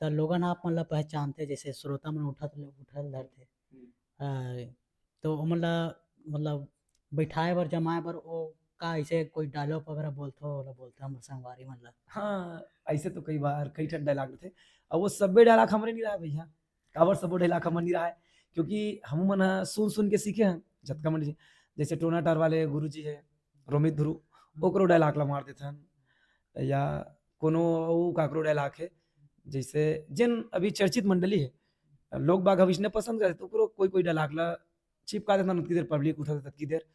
त लोगन आप मन ला पहचानथे, जैसे श्रोता मन उठत, उठल धरथे। हम्म। अ, तो ओमन ला, मतलब, बैठाए बर, जमाए बर, ओ का ऐसे कोई डायलॉग वगैरह बोलथो, ओला बोलथे हमर संगवारी मन ला? हाँ, ऐसे तो कई बार, कई ठन डायलॉग रहिथे। अब वो सब्बे डायलॉग हमरे नहीं रहा भैया। काबर सबो डायलॉग हमर नहीं रहा है? क्योंकि हमू मन ह सुन, सुन के सीखे हैं। जतका मन जी, जैसे टोना टार वाले गुरु जी है, रोमित ध्रुव, ओकरो डायलॉग ला मार देथन। या कोनो अउ काकरो डायलॉग है, जैसे जेन अभी चर्चित मंडली है, लोग बाग अब इसने पसंद करे, तो ओकरो कोई, कोई डायलॉग ला चिपका देथन, उतकी देर पब्लिक उठत है, ततकी देर।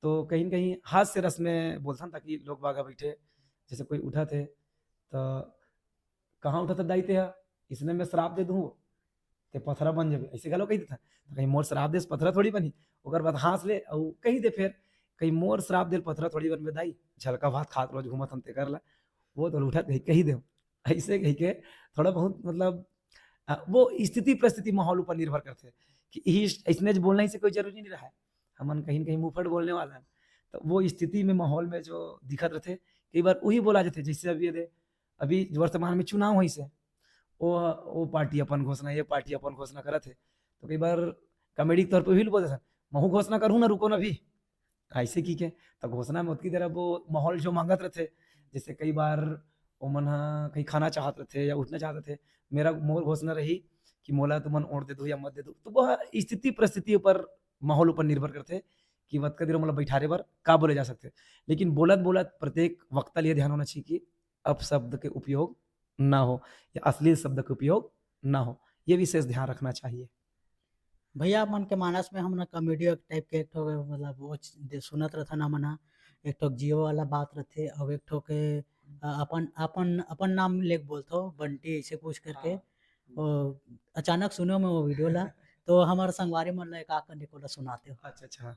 तो कहीं न कहीं हास्य रस में बोलथन, ताकि लोग बाग बैठे, जैसे कोई उठत है, तो "कहाँ उठत है दाई ते हा? इसने मैं श्राप दे दूँ, ते पथरा बन जाबे।" ऐसे घलो कही देथन। तो कहीं मोर श्राप देस पथरा थोड़ी बनी। ओकर बाद हाँस ले अउ कही दे फेर, कहीं मोर श्राप देल पथरा थोड़ी बनबे दाई, झलका भात खात रोज घूमत हन तेकर ला। वो तो उठत कही, कही दे। ऐसे कही के थोड़ा बहुत मतलब, अ, वो स्थिति परिस्थिति माहौल ऊपर निर्भर करथे कि इही अइसने ज बोलना, इसे कोई जरूरी नहीं रहा है। हमन कहीं न कहीं मुंहफट बोलने वाला है। तो वो स्थिति में, माहौल में जो दिखत रहथे, कई बार वही बोला जाथे, जैसे अभी ये दे, अभी वर्तमान में चुनाव होइस हे, वो, वो पार्टी अपन घोषणा, ये पार्टी अपन घोषणा करत हे, तो कई बार कॉमेडी के तौर पे भी बोल देथे, "महू घोषणा करहूँ ना, रुको ना अभी।" ऐसे की के, तो घोषणा में ओतकी देर अब वो माहौल जो मांगत रहथे, जैसे कई बार ओमन ह कहीं खाना चाहत रहथे या उठना चाहत रहथे, मेरा, मोर घोषणा रही कि मोला तुमन वोट दे दो या मत दे दो। तो वह स्थिति परिस्थिति ऊपर, माहौल ऊपर निर्भर करथे कि वतका देर मोला बैठारे बर का बोले जा सकथे। लेकिन बोलत बोलत प्रत्येक वक्ता लिए ध्यान होना चाहिए कि अपशब्द के उपयोग ना हो या अश्लील शब्द के उपयोग ना हो, ये विशेष ध्यान रखना चाहिए। भैया, मन के मानस में हमन comedy type के एक ठो, मतलब, वो च-, दे-, सुनत रथन हमन ह, एक ठो जियो वाला बात रथे, अउ एक ठो के, अ, अपन, अपन, अपन नाम लेके बोलथो, बंटी, ऐसे कुछ करके। हाँ। वो अचानक सुनो मैं वो video ला, तो हमारे संगवारी मन ला एक आकर निकोला सुनाते हो। अच्छा, अच्छा।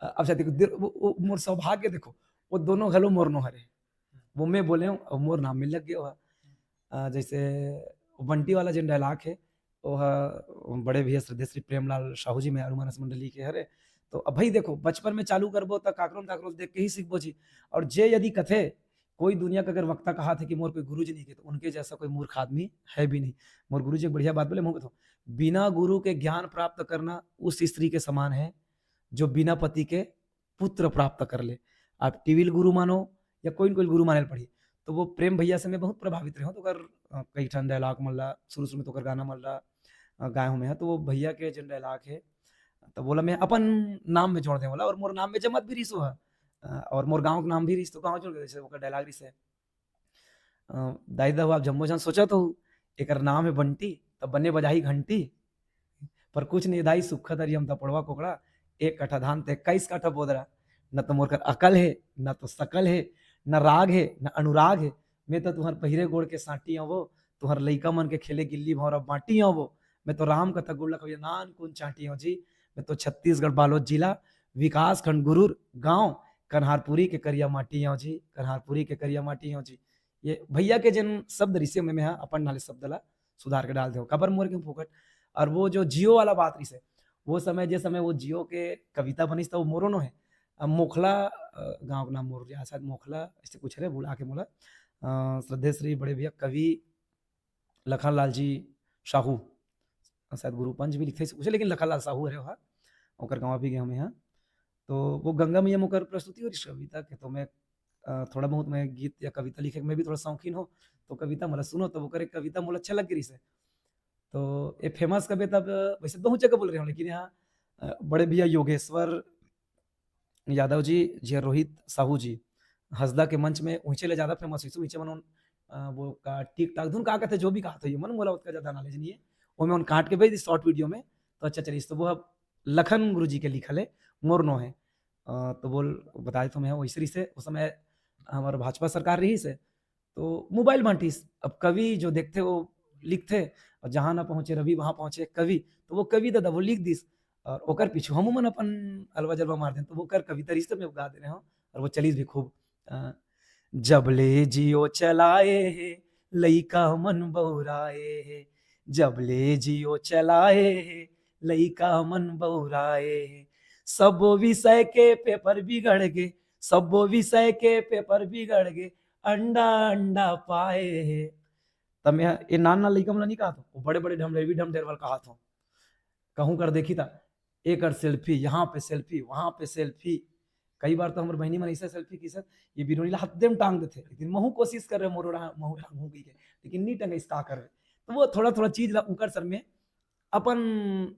अ, अच्छा, देखो, दे-, वो, वो मोर सौभाग्य, देखो, वो दोनों घलो मोर नो हरे। वो मैं बोले हूँ, और मोर नाम में लग गया हुआ। अ, जैसे वो बंटी वाला जेन dialogue है, वो ह-, बड़े भैया श्रद्धेय श्री प्रेमलाल साहू जी में आलू मानस मंडली के हरे। तो अब भाई देखो, बचपन में चालू करबो, त काकरो न काकरो देख के ही सीखबो जी। और जे यदि कथे, कोई दुनिया का अगर वक्ता कहा थे कि मोर कोई गुरु जी नहीं के, तो उनके जैसा कोई मूर्ख आदमी है भी नहीं। मोर गुरु जी एक बढ़िया बात बोले, मैं कहता हूँ, "बिना गुरु के ज्ञान प्राप्त करना उस स्त्री के समान है, जो बिना पति के पुत्र प्राप्त कर ले।" आप टीवील गुरु मानो या कोई न कोई गुरु माने ल पड़ी। तो वो प्रेम भैया से मैं बहुत प्रभावित रहे हूँ। तो ओकर, अ, कई ठन dialogue मन ला, शुरू-शुरू में तो ओकर गाना मन ला, अ, गाए हूँ मैं ह। तो वो भैया के जेन dialogue है, तो बोला मैं अपन नाम में जोड़ दे वाला, और मोर नाम में जमत भी रिहिस वो ह। अ, और मोर गाँव के नाम भी रिहिस, तो गाँव जोड़ के जैसे ओकर dialogue रिहिस है। अ, दाई ददा हो, आप जम्मो झन सोचत हो, एकर नाम है बंटी, त बने बजाही घंटी। पर कुछ नहीं दाई, सुक्खा दरिया म दपड़वा कोकड़ा, एक कट्ठा धान ते इक्कीस कट्ठा बोदरा। न तो मोर कर अकल है, न तो सकल है, न राग है, न अनुराग है। मैं तो तुहर पहिरे गोड़ के सांटी आवो, तुहर लइका मन के खेले गिल्ली भौंरा बांटी आवो। मैं तो राम कथा गुड़ लखविया नानकुन चांटी आव जी। मैं तो छत्तीसगढ़ बालोद जिला, विकासखंड गुरूर, गांव कन्हारपुरी के करिया माटी आव जी, कन्हारपुरी के करिया माटी आव जी। ये भैया के जेन शब्द रिहिसे, मैं, मैं हा अपन नाले शब्द ला सुधार के डाल देव, काबर मोर के फोकट। और वो जो जियो वाला बात रिहिसे, वो समय, जे समय वो जियो के कविता बनिस, त वो मोरो नो है। अब मोखला, अ, गाँव के नाम मोर रिहा, शायद मोखला, ऐसे कुछ हरे, भुला के मोला। अ, श्रद्धेय श्री बड़े भैया कवि लखन लाल जी साहू, शायद गुरु पंच भी लिखथे, ऐसे कुछ है, लेकिन लखन लाल साहू हरे वहाँ, ओकर गाँव भी गए हमें यहाँ। तो वो गंगा मैया मोकर प्रस्तुति हो रही कविता के, तो मैं, अ, थोड़ा बहुत मैं गीत या कविता लिखे, मैं भी थोड़ा शौकीन हो, तो कविता मोला सुनो, तब ओकर एक कविता मोला अच्छा लग रही से। तो ये famous कविता, वैसे बहुत जगह बोल रहे हो, लेकिन यहाँ, अ, बड़े भैया योगेश्वर यादव जी, जी रोहित साहू जी, हसदा के मंच में उहिंचे ले ज्यादा famous हुई, उहिंचे मन, अ, वो का टिक टाक धुन का कहते, जो भी कहा था ये मन, मोला उतना ज्यादा knowledge नहीं है, वो मैं उन काट के भेज दी short video में, तो अच्छा चलिए, तो वो अब लखन गुरु जी के लिखल है, मोर नो है। अ, तो बोल, बता देता हूँ मैं, वैसे रही से, उस समय हमारा भाजपा सरकार रही से, तो mobile बांटिस। अब कवि जो देखते वो लिखते, और जहाँ ना पहुँचे रवि वहाँ पहुँचे कवि, तो वो कवि दादा वो लिख दिस, और ओकर पीछू हम मन अपन अलवा जलवा मार देन, तो वो कर कविता रिहिस त मैं गा दे रहे हूँ, और वो चलिस भी खूब। अ, जब ले जियो चलाए हे, लइका मन बौराए हे, जब ले जियो चलाए हे, लइका मन बौराए हे, सबो विषय के paper बिगड़ गे, सबो विषय के paper बिगड़ गे, अंडा अंडा पाए हे। तब मैं ये नान नान लइका मन ला नहीं कहा था, वो बड़े बड़े ढमढेरवी ढमढेरवा ल कहा था। कहूँ कर देखी था, एकर selfie, यहाँ पे selfie, वहाँ पे selfie। कई बार तो हमर बहिनी मन ऐसे selfie खींचत, ये बिनोनी ला हत्दे म टांग देथे, लेकिन महू कोशिश कर रहे मोर ओड़ा महू टांगहूँ कहिके, लेकिन नहीं टंगाइस, का करबे। तो वो थोड़ा थोड़ा चीज ला उकर सर में अपन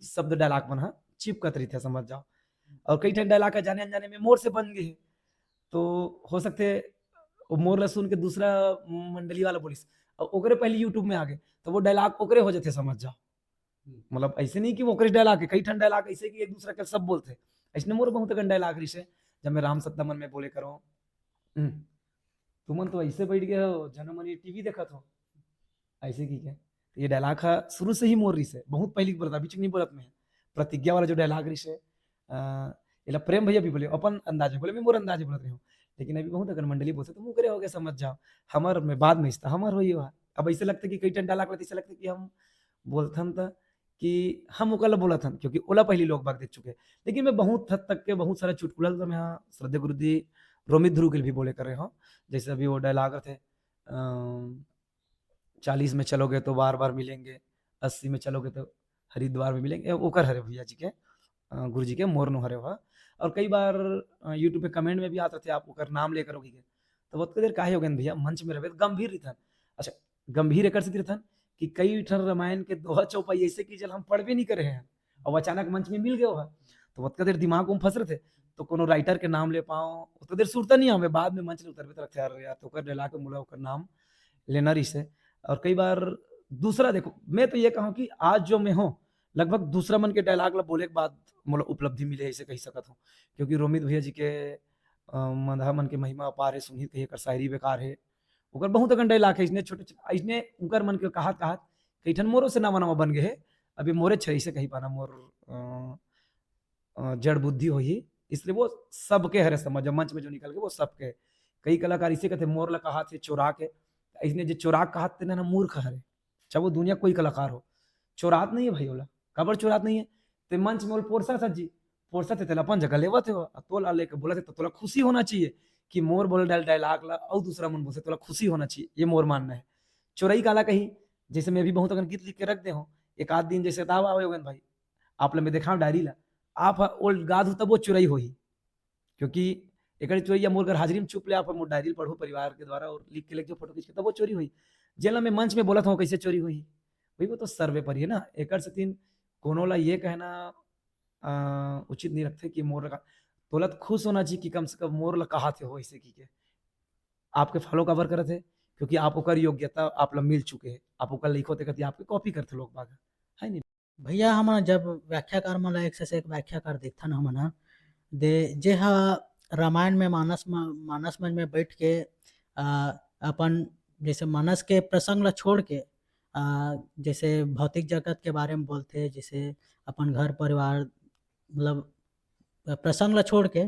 शब्द dialogue मन ह चिपकत रहिथे, समझ जाओ। और कई ठन dialogue ह जाने अनजाने में मोर से बन गए हे। तो हो सकथे वो मोर ला सुन के दूसरा मंडली वाला बोलिस, और ओकरे पहले YouTube में आ गए, तो वो dialogue ओकरे हो जाथे, समझ जाओ। मतलब ऐसे नहीं कि वो ओकरे dialogue है, कई ठन dialogue ऐसे कि एक दूसरा के सब बोलथे। ऐसने मोर बहुत अकन dialogue रिहिसे, जब मैं राम सत्ता मन में बोले करो, "हम्म, तुमन तो ऐसे बैठ गए हो, जनो मन ये टीवी देखत हो", ऐसे की क्या। तो ये dialogue हा शुरू से ही मोर रिहिसे, बहुत पहले की बोलत, अभी चुक नहीं बोलत मैं। प्रतिज्ञा वाला जो dialogue रिहिसे, अ, एला प्रेम भैया भी बोले, अपन अंदाज में बोले, मैं मोर अंदाज में बोलत रहे हूँ। लेकिन अभी बहुत अकन मंडली बोलथे, तो मुँह करे हो गया, समझ जाओ। हमर में बाद में इस्ता, हमर होई हुआ। अब ऐसे लगता कि कई ठन dialogue लगता, ऐसे लगता कि हम बोलथन त कि हम ओकर ला बोलत हन, क्योंकि ओला पहली लोग बाग देख चुके। लेकिन मैं बहुत हद तक के बहुत सारा चुटकुला तो मैं यहाँ श्रद्धेय गुरुजी रोमित ध्रुव के भी बोले कर रहे हूँ। जैसे अभी वो dialogue रथे, अम, "चालीस में चलोगे तो बार-बार मिलेंगे, अस्सी में चलोगे तो हरिद्वार में मिलेंगे", ओकर हरे भैया जी के, अ, गुरु जी के मोर नो हरे हुआ। और कई बार, अ, YouTube पे comment में भी आत रथे, "आप ओकर नाम लेकर हो" कहिके। तो ओतका देर काहे हो गए भैया, मंच में रहबे तो गंभीर रहिथन। अच्छा, गंभीर एकर से रहिथन कि कई ठन रामायण के दोहा चौपाई ऐसे कि जल हम पढ़बे नहीं करे हैं, और अचानक मंच में मिल गए हो, तो ओतका देर दिमाग में फंस रहे थे। तो कोनो writer के नाम ले पाओ, ओतका देर सुरता नहीं आवे, बाद में मंच ले उतरबे तो लगथे, "अरे यार, तो ओकर dialogue के मोला ओकर नाम लेना रिहिसे।" और कई बार दूसरा, देखो, मैं तो ये कहूँ कि आज जो मैं हूँ, लगभग दूसरा मन के डायलॉग ला बोले के बाद मोला उपलब्धि मिले, ऐसे कही सकत हूँ। क्योंकि रोमित भैया जी के, अ, मंदहा मन के महिमा अपार है, सुनही कही एकर शायरी बेकार है। ओकर बहुत अकन डायलॉग है, इसने छोटे छोटे, इसने उनकर मन के कहत कहत कई ठन मोरो से नवा नवा बन गए है। अभी मोरे छे ऐसे कही पाना मोर, अ, अ, जड़ बुद्धि होही, इसलिए वो सबके हरे समझ, जब मंच में जो निकल के वो सबके। कई कलाकार इसे कहते मोर ला कहाथे चोरा के, इसने जो चोरा कहाथे ना, ना मूर्ख हरे, चाहे वो दुनिया कोई कलाकार हो, चोरात नहीं है भाई ओला। काबर चोरात नहीं है? ते मंच में ओला पोरसा सज्जी, पोरसा ते तेला अपन जगह लेवत हो, आ तोला लेके बोला थे, तो तोला खुशी होना चाहिए कि मोर बोल डाल डायलॉग ला और दूसरा मन बोलते, तोला खुशी होना चाहिए, ये मोर मानना है। चोरई काला कही, जैसे मैं भी बहुत अगर गीत लिख के रख दे हूँ, एक आध दिन जैसे ताव आवे होगन भाई, आप ला मैं देखाव डायरी ला, आप ह ओल्ड गाद हो तब वो चोरई होही, क्योंकि एकर चोरी या मोर घर हाजिरी में चुप ले आप मोर डायरी पढ़ो परिवार के द्वारा और लिख के लेके जो फोटो खींच के तब वो चोरी होही। जेला मैं मंच में बोलत हूँ कैसे चोरी होही? भाई वो तो सर्वे पर ही है ना। एकर सेती कोनो ला ये कहना, अ, उचित नहीं रखते कि मोर ला का-, तोला तो खुश होना चाहिए कि कम से कम मोर ला कहाथे हो ऐसे की के। आपके फॉलो काबर करत है? क्योंकि आप ओकर योग्यता आप ला मिल चुके है, आप ओकर लिखो ते कती आपके कॉपी करते लोग बाग, है नहीं? भैया, हमन जब व्याख्याकार मन ला एक से एक व्याख्याकार देखथन हमन ह, दे, जे ह रामायण में मानस म-, मानस मन में बैठ के, अ, अपन जैसे मानस के प्रसंग ला छोड़ के, अ, जैसे भौतिक जगत के बारे में बोलथे, जैसे अपन घर परिवार, मतलब, अ, प्रसंग ला छोड़ के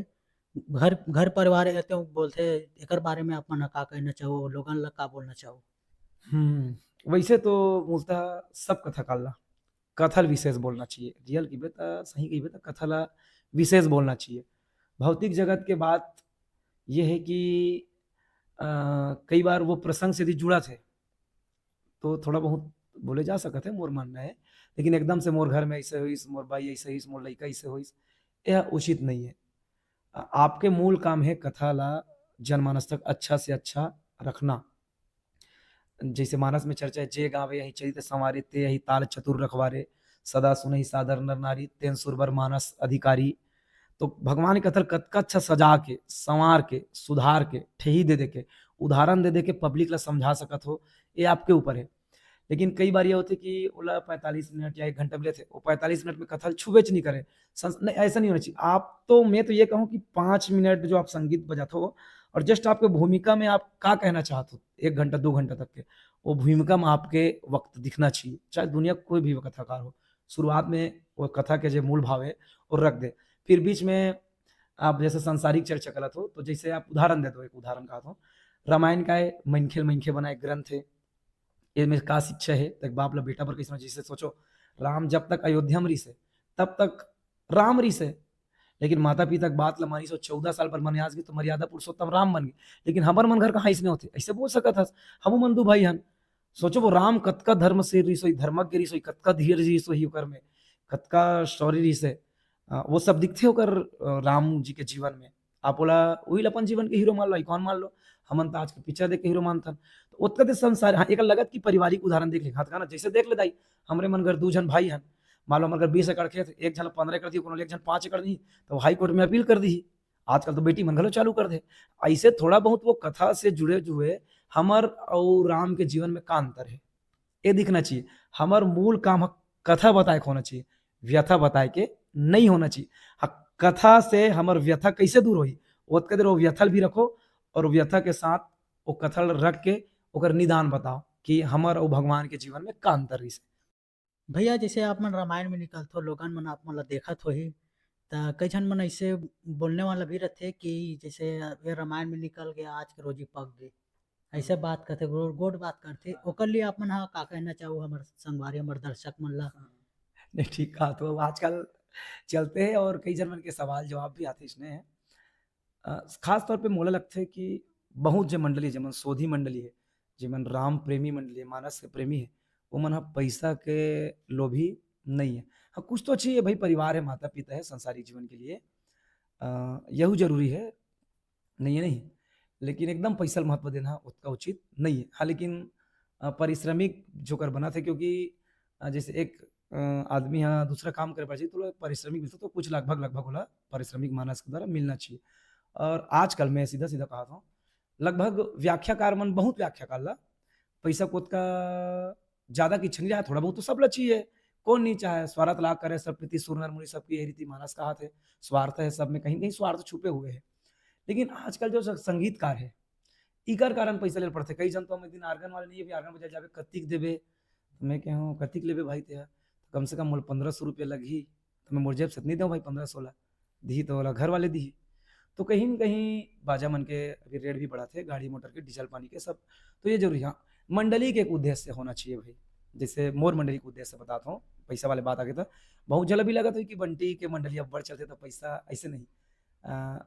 घर, घर परिवार एते बोलथे, एकर बारे में आप मन ह का कहना चाहो, लोगन ला का बोलना चाहो? हम्म, वैसे तो मूलतः सब कथाकार ला कथा ल विशेष बोलना चाहिए, रियल कहिबे त, सही कहिबे त कथा ला विशेष बोलना चाहिए। भौतिक जगत के बात ये है कि, अ, कई बार वो प्रसंग से भी जुड़ा थे, तो थोड़ा बहुत बोले जा सकत है, मोर मानना है। लेकिन एकदम से मोर घर में ऐसे होइस, मोर बाई ऐसे होइस, मोर लइका ऐसे होइस, यह उचित नहीं है। अ, आपके मूल काम है कथा ला जनमानस तक अच्छा से अच्छा रखना। जैसे मानस में चर्चा है, "जे गावे यही चरित संवारे, ते यही ताल चतुर रखवारे, सदा सुनहि सादर नर नारी, तेन सुरबर मानस अधिकारी।" तो भगवान के कथा ल कतका अच्छा सजा के, संवार के, सुधार के, ठेही दे दे के, उदाहरण दे दे के पब्लिक ला समझा सकत हो, ये आपके ऊपर है। लेकिन कई बार ये होथे कि ओला पैंतालीस मिनट या एक घंटा मिले थे, वो पैंतालीस मिनट में कथा ल छुबेच नहीं करे। संस-, नहीं, ऐसा नहीं होना चाहिए। आप तो, मैं तो ये कहूँ कि पाँच मिनट जो आप संगीत बजाते हो और just आपके भूमिका में आप का कहना चाहते हो, एक घंटा, दो घंटा तक के, वो भूमिका में आपके वक्त दिखना चाहिए, चाहे दुनिया कोई भी कथाकार हो। शुरुआत में वो कथा के जो मूल भाव है, वो रख दे, फिर बीच में आप जैसे सांसारिक चर्चा करत हो, तो जैसे आप उदाहरण दे दो, एक उदाहरण कहा तो रामायण का है, मनखे ल मनखे बनाए ग्रंथ है, एमे का शिक्षा है? तक बाप ला बेटा पर कैसे, जैसे सोचो, राम जब तक अयोध्या में रिसे, तब तक राम रिसे, लेकिन माता पिता के बात ला मानिस, चौदह साल पर वनवास गे तो मर्यादा पुरुषोत्तम राम बन गए। लेकिन हमर मन घर कहाँ इसने होते, ऐसे बोल सकत हस? हमू मन दू भाई हन। सोचो, वो राम कतका धर्मशील रिस होई, धर्मज्ञ रिस होई, कतका धीर रिस होई ओकर में, कतका शौर्य रिस है। अ, वो सब दिखथे ओकर, अ, राम जी के जीवन में। आप ओला, उही ला अपन जीवन के हीरो मान लो, आइकॉन मान लो। हमन त आज के पिक्चर देख के हीरो मानथन। तो ओतका दे संसार, हाँ, एकर लगत कि पारिवारिक उदाहरण देख ले, हाँ, त का ना, जैसे देख ले दाई, हमरे मन घर दू झन भाई हन, मान लो हमर घर बीस एकड़ खेत, एक झन पंद्रह एकड़ दी, कोनो एक झन पाँच एकड़ दी, तो हाई कोर्ट में अपील कर दी। आजकल तो बेटी मन घलो चालू कर दे। ऐसे थोड़ा बहुत वो कथा से जुड़े जुड़े हमर अउ राम के जीवन में का अंतर है, ये दिखना चाहिए। हमर मूल काम ह कथा बताए के होना चाहिए, व्यथा बताए के नहीं होना चाहिए। हाँ, कथा से हमर व्यथा कैसे दूर होही, ओतका देर वो व्यथा ल भी रखो और व्यथा के साथ वो कथा ल रख के ओकर निदान बताओ कि हमर अउ भगवान के जीवन में का अंतर रहिस। भैया, जैसे आप मन रामायण में निकलथो, लोगन मन आप मन ला देखत होही, त कई झन मन ऐसे बोलने वाला भी रथे कि जैसे ये रामायण में निकल गया, आज के रोजी पक गए, ऐसे बात करथे, गो-, गोड बात करथे। हाँ। ओकर लिए आप मन हा का कहना चाहू हमर संगवारी, हमर दर्शक मन ला? हाँ। नहीं, ठीक कहा, तो आजकल चलते हैं और कई झन मन के सवाल जवाब भी आथे इसने। अ, खास तौर पे मोला लगथे कि बहुत जे मंडली, जेमन शोधी मंडली है, जेमन राम प्रेमी मंडली है, मानस के प्रेमी है, वो मन ह पैसा के लोभी नहीं है। हाँ, कुछ तो चाहिए भाई, परिवार है, माता पिता है, संसारिक जीवन के लिए, अ, यहू जरूरी है, नहीं है नहीं, लेकिन एकदम पैसा ल महत्व देना ओतका उचित नहीं है। हाँ, लेकिन, अ, पारिश्रमिक जोकर बनत हे, क्योंकि, अ, जैसे एक, अ, आदमी ह दूसरा काम करे बर चाहिए, तो ओला पारिश्रमिक मिलथे, तो कुछ लगभग, लगभग ओला पारिश्रमिक मानस के द्वारा मिलना चाहिए। और आजकल मैं सीधा-सीधा कहत हूँ, लगभग व्याख्याकार मन बहुत व्याख्या कर ला, पैसा कोत का ज्यादा की इच्छा नहीं रहा, थोड़ा बहुत तो सब ला चाहिए। कौन नहीं चाहे? स्वार्थ लाग करे सब प्रीति सुर नर मुनि, सबकी यही रीति मानस कहा थे। स्वार्थ है सब में, कहीं कहीं स्वार्थ छुपे हुए हैं। लेकिन आजकल जो स- संगीतकार है, इकर कारण पैसा ले पड़ते। कई जन तो हम एक दिन आर्गन वाले नहीं है, आर्गन बजा जावे, कतिक देवे? तो मैं कह हूँ, कतिक लेवे भाई ते? तो कम से कम मोला पंद्रह सौ रुपया लगही। तो मैं मोर जेब से नहीं दूँ भाई, पंद्रह सौ ला दी तो वाला घर वाले दी। तो कहीं न कहीं बाजा मन के अभी रेट भी बढ़ा थे, गाड़ी मोटर के, डीजल पानी के सब। तो ये जरूरी, हाँ, मंडली के एक उद्देश्य होना चाहिए भाई। जैसे मोर मंडली के उद्देश्य बताता हूँ, पैसा वाले बात आगे तो बहुत जल्द भी लगा था कि बंटी के मंडली अब्बड़ चलते तो पैसा ऐसे नहीं। आ,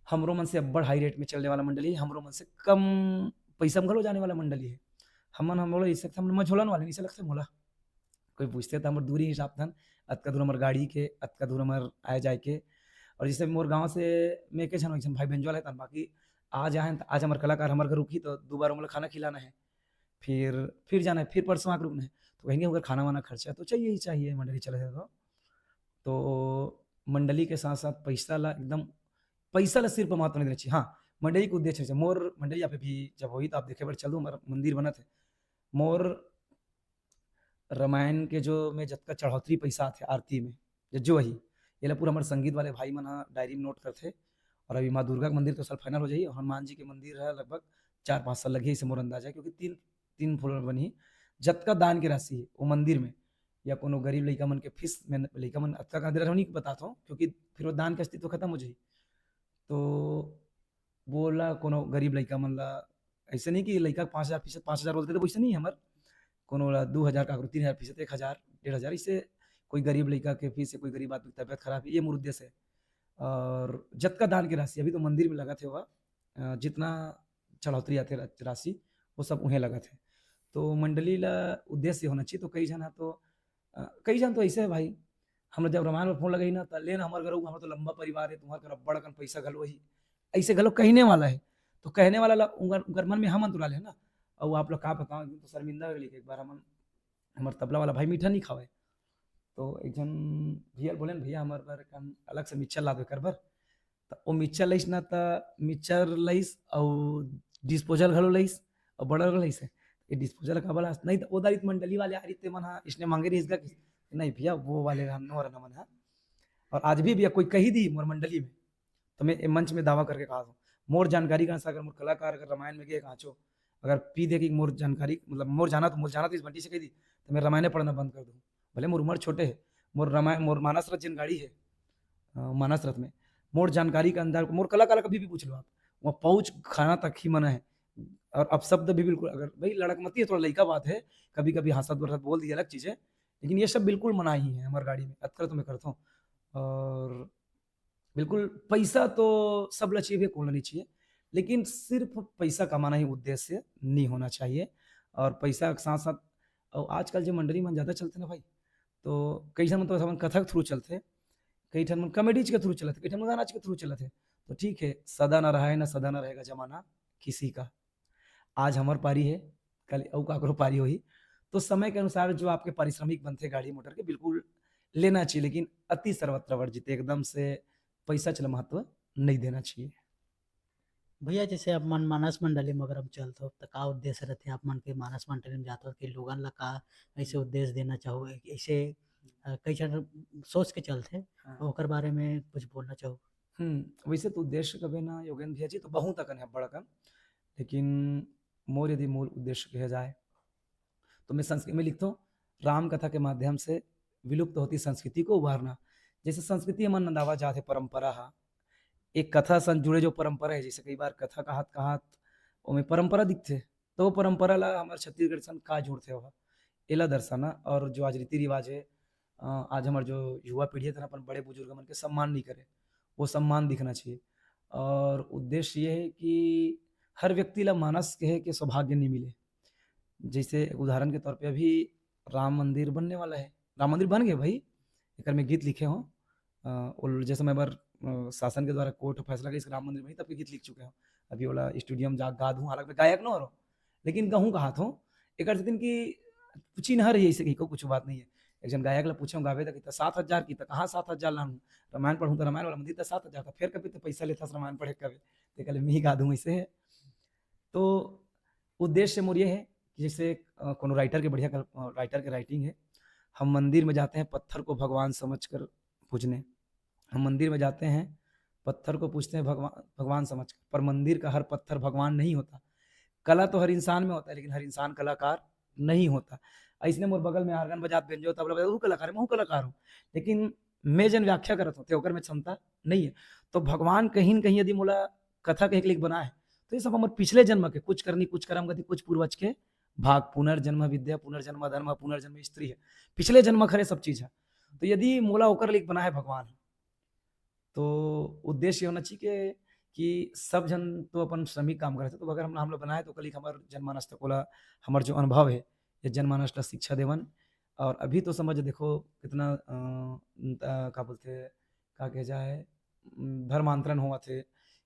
हमरो मन से अब्बड़ हाई रेट में चलने वाला मंडली है, हमरो मन से कम पैसा में घलो जाने वाला मंडली है। हमन हम बोले इसे हम मझोलन वाले नहीं से लगते मोला। कोई पूछते तो हमर दूरी हिसाब धन, अतका दूर हमर गाड़ी के, अतका दूर हमर आए जाए के। और जैसे मोर गांव से मैं के झन, एक झन भाई बेंजोल है तन, बाकी आज आए हैं, आज हमर कलाकार हमर घर रुकी तो दो बार मोला खाना खिलाना है, फिर फिर जाना है, फिर परसों आके रुकना है। तो कहेंगे अगर खाना वाना खर्चा तो चाहिए ही चाहिए, मंडली चले जाए तो। तो मंडली के साथ साथ पैसा ला एकदम, पैसा ला सिर्फ महत्व नहीं देना चाहिए। हाँ, मंडली के उद्देश्य से मोर मंडली यहाँ पे भी जब होई तो आप देखे बर चल दो, हमारा मंदिर बनत है। मोर रामायण के जो मैं जतका चढ़ौतरी पैसा आथे आरती में, जो वही, ये ला पूरा हमारे संगीत वाले भाई मन ह डायरी में नोट करथे। और अभी माँ दुर्गा के मंदिर तो साल फाइनल हो जाही और हनुमान जी के मंदिर है लगभग चार पाँच साल लगे, इसे मोर अंदाजा है, क्योंकि तीन तीन फ्लोर बनी। जतका दान के राशि है वो मंदिर में या कोनो गरीब लइका मन के फीस में, लइका मन अतका का दे रहा नहीं बताता हूँ, क्योंकि फिर वो दान के अस्तित्व खत्म हो जाही। तो बोला कोनो गरीब लइका मन ला, ऐसे नहीं कि लइका पाँच हजार फीस, पाँच हजार बोलते तो वैसे नहीं है हमार, कोनो ला दो हजार, काकरो तीन हजार फीस, एक हजार, डेढ़ हजार, इससे कोई गरीब लइका के फीस है, कोई गरीब आदमी की तबीयत खराब है, ये मोर उद्देश्य है। और जतका दान की राशि अभी तो मंदिर में लगा थे हुआ, अ, जितना चढ़ौतरी आते रा-, राशि, वो सब उहें लगा थे। तो मंडली ला उद्देश्य होना चाहिए। तो कई झन ह तो, अ, कई झन तो ऐसे है भाई, हम जब रामायण में फोन लगाई ना, त लेन हमर घर, हमर तो लंबा परिवार है, तुम्हार घर बड़ अकन पैसा घलो ही, ऐसे घलो कहने वाला है। तो कहने वाला ला, उनकर, उनकर मन में हम अंतुरा ले ना। और आप लोग का बताओ, तो शर्मिंदा हो गई। एक बार हम, हमर तबला वाला भाई मीठा नहीं खावे, तो एक झन भैया बोले न, "भैया, हमर बर एक हम अलग से मिक्सचर ला दो एकर बर।" त वो मिक्सचर लइस ना, त मिक्सचर लइस अउ डिस्पोजल घलो लइस अउ बड़ा घलो लइस है। ये डिस्पोजल का वाला नहीं, त वो दारी त मंडली वाले आ रही थे मन हा, इसने मांगे रही इसका कि, "नहीं भैया, वो वाले हम नो रहा मन हा।" और आज भी भैया कोई कही दी मोर मंडली में, तो मैं ए मंच में दावा करके कहा था, मोर जानकारी का अनुसार अगर मोर कलाकार अगर रामायण में गए कांचो, अगर पी दे कि मोर जानकारी, मतलब मोर जाना तो, मोर जाना तो इस बंटी से कह दी, तो मैं रामायण पढ़ना बंद कर दूँ। भले मोर उम्र छोटे है, मोर रामायण, मोर मानस रथ जिन गाड़ी है, अ, मानस रथ में, मोर जानकारी के अंदर, मोर कलाकार कभी भी पूछ लो आप, वहाँ पहुँच खाना तक ही मना है। और अपशब्द भी बिल्कुल, अगर भाई लड़क मती है, थोड़ा लइका बात है, कभी-कभी हँसत बरसत बोल दिया, अलग चीज़ है, लेकिन ये सब बिल्कुल मनाही है हमार गाड़ी में, अतका तो मैं करता हूँ। और बिल्कुल पैसा तो सब ला चाहिए, कोन ला नहीं चाहिए, लेकिन सिर्फ पैसा कमाना ही उद्देश्य नहीं होना चाहिए। और पैसा के साथ-साथ, और आजकल जो मंडली मन ज़्यादा चलते ना भाई, तो कई झन मन तो हमन कथा के through चलथे, कई ठन मन comedy के through चलथे, कई ठन मन गाना के through चलथे। तो ठीक है, सदा ना रहा है ना सदा ना रहेगा जमाना किसी का। आज हमर पारी है, कल अउ काकरो पारी होही। तो समय के अनुसार जो आपके पारिश्रमिक बनथे गाड़ी मोटर के, बिल्कुल लेना चाहिए, लेकिन अति सर्वत्र वर्जित, एकदम से पैसा चला महत्व नहीं देना चाहिए। भैया, जैसे आप मन मानस मंडली में अगर हम चलत हो, तो का उद्देश्य रहते आप मन के मानस मंडली में जात हो कि लोगन ला का ऐसे उद्देश्य देना चाहो? ऐसे, अ, कई झन सोच के चलथे, हाँ। ओकर बारे में कुछ बोलना चाहो? हम्म, वैसे तो उद्देश्य कबे ना योगेंद्र भैया जी तो बहुत अकन है, बड़ अकन, लेकिन मोर यदि मूल उद्देश्य कहे जाए, तो मैं संस्कृत में लिखता हूँ, राम कथा के माध्यम से विलुप्त होती संस्कृति को उभारना। जैसे संस्कृति हमन नंदावा जात है, परंपरा हा, एक कथा सन जुड़े जो परंपरा है, जैसे कई बार कथा कहत कहत ओमे परंपरा दिखथे, तो वो परंपरा ला हमर छत्तीसगढ़ सन का जोड़थे ओहा, एला दर्शाना। और जो आज रीति रिवाज है, अ, आज हमर जो युवा पीढ़ी है, तेन अपन बड़े बुजुर्ग मन के सम्मान नहीं करे, वो सम्मान दिखना चाहिए। और उद्देश्य ये है कि हर व्यक्ति ला मानस कहे के सौभाग्य नहीं मिले। जैसे एक उदाहरण के तौर पे अभी राम मंदिर बनने वाला है, राम मंदिर बन गए भाई, एकर में गीत लिखे हो, अ, वो जैसे मैं बार, अ, शासन के द्वारा कोर्ट फैसला के इस राम मंदिर में तब के गीत लिख चुके हो। अभी वाला स्टूडियो में जा गा दूँ, हालांकि मैं गायक न हो रहा, लेकिन गहूँ कहा था, एक अर्थ दिन की चिन्ह रही है, ऐसे कहीं को कुछ बात नहीं है। एक जन गायक ला पूछे गावे तक, "सात हजार की तक, हाँ, सात हजार लानू, रामायण पढ़ूँ तो रामायण वाला मंदिर तो सात हजार था, फिर कभी तो पैसा लेता रामायण पढ़े कभी।" तो कहले, "मैं ही गा दूँ, ऐसे है।" तो उद्देश्य मोर ये है कि जैसे अ, कोनो राइटर के बढ़िया कल-, अ, राइटर के राइटिंग है, "हम मंदिर में जाते हैं पत्थर को भगवान समझकर पूजने, हम मंदिर में जाते हैं पत्थर को पूछते हैं भगवान, भगवान समझकर, पर मंदिर का हर पत्थर भगवान नहीं होता। कला तो हर इंसान में होता है, लेकिन हर इंसान कलाकार नहीं होता।" अइसने मोर बगल में आर्गन बजात बेंजो तबला बजात, "वो कलाकार है, मैं हूँ कलाकार हूँ।" लेकिन मैं जन व्याख्या करत हों, ते ओकर में क्षमता नहीं है। तो भगवान कहीं न कहीं यदि मोला कथा के एक लेख बना है, तो ये सब हमर पिछले जन्म के, कुछ करनी, कुछ करम गति, कुछ पूर्वज के भाग, पुनर्जन्म विद्या, पुनर्जन्म धर्म, पुनर्जन्म स्त्री है, पिछले जन्म खरे सब चीज है। तो यदि मोला ओकर लेख बना है भगवान, तो उद्देश्य होना चाहिए कि, कि सब जन तो अपन श्रमिक काम करत हे, तो अगर हम, हम लोग बनाए तो कल एक हमर जनमानस तक ओला, हमर जो अनुभव है, ये जनमानस ला शिक्षा देवन। और अभी तो समझ देखो कितना, अ, अ, का बोलते, का कहे जाए, उम, धर्मांतरण होवत हे,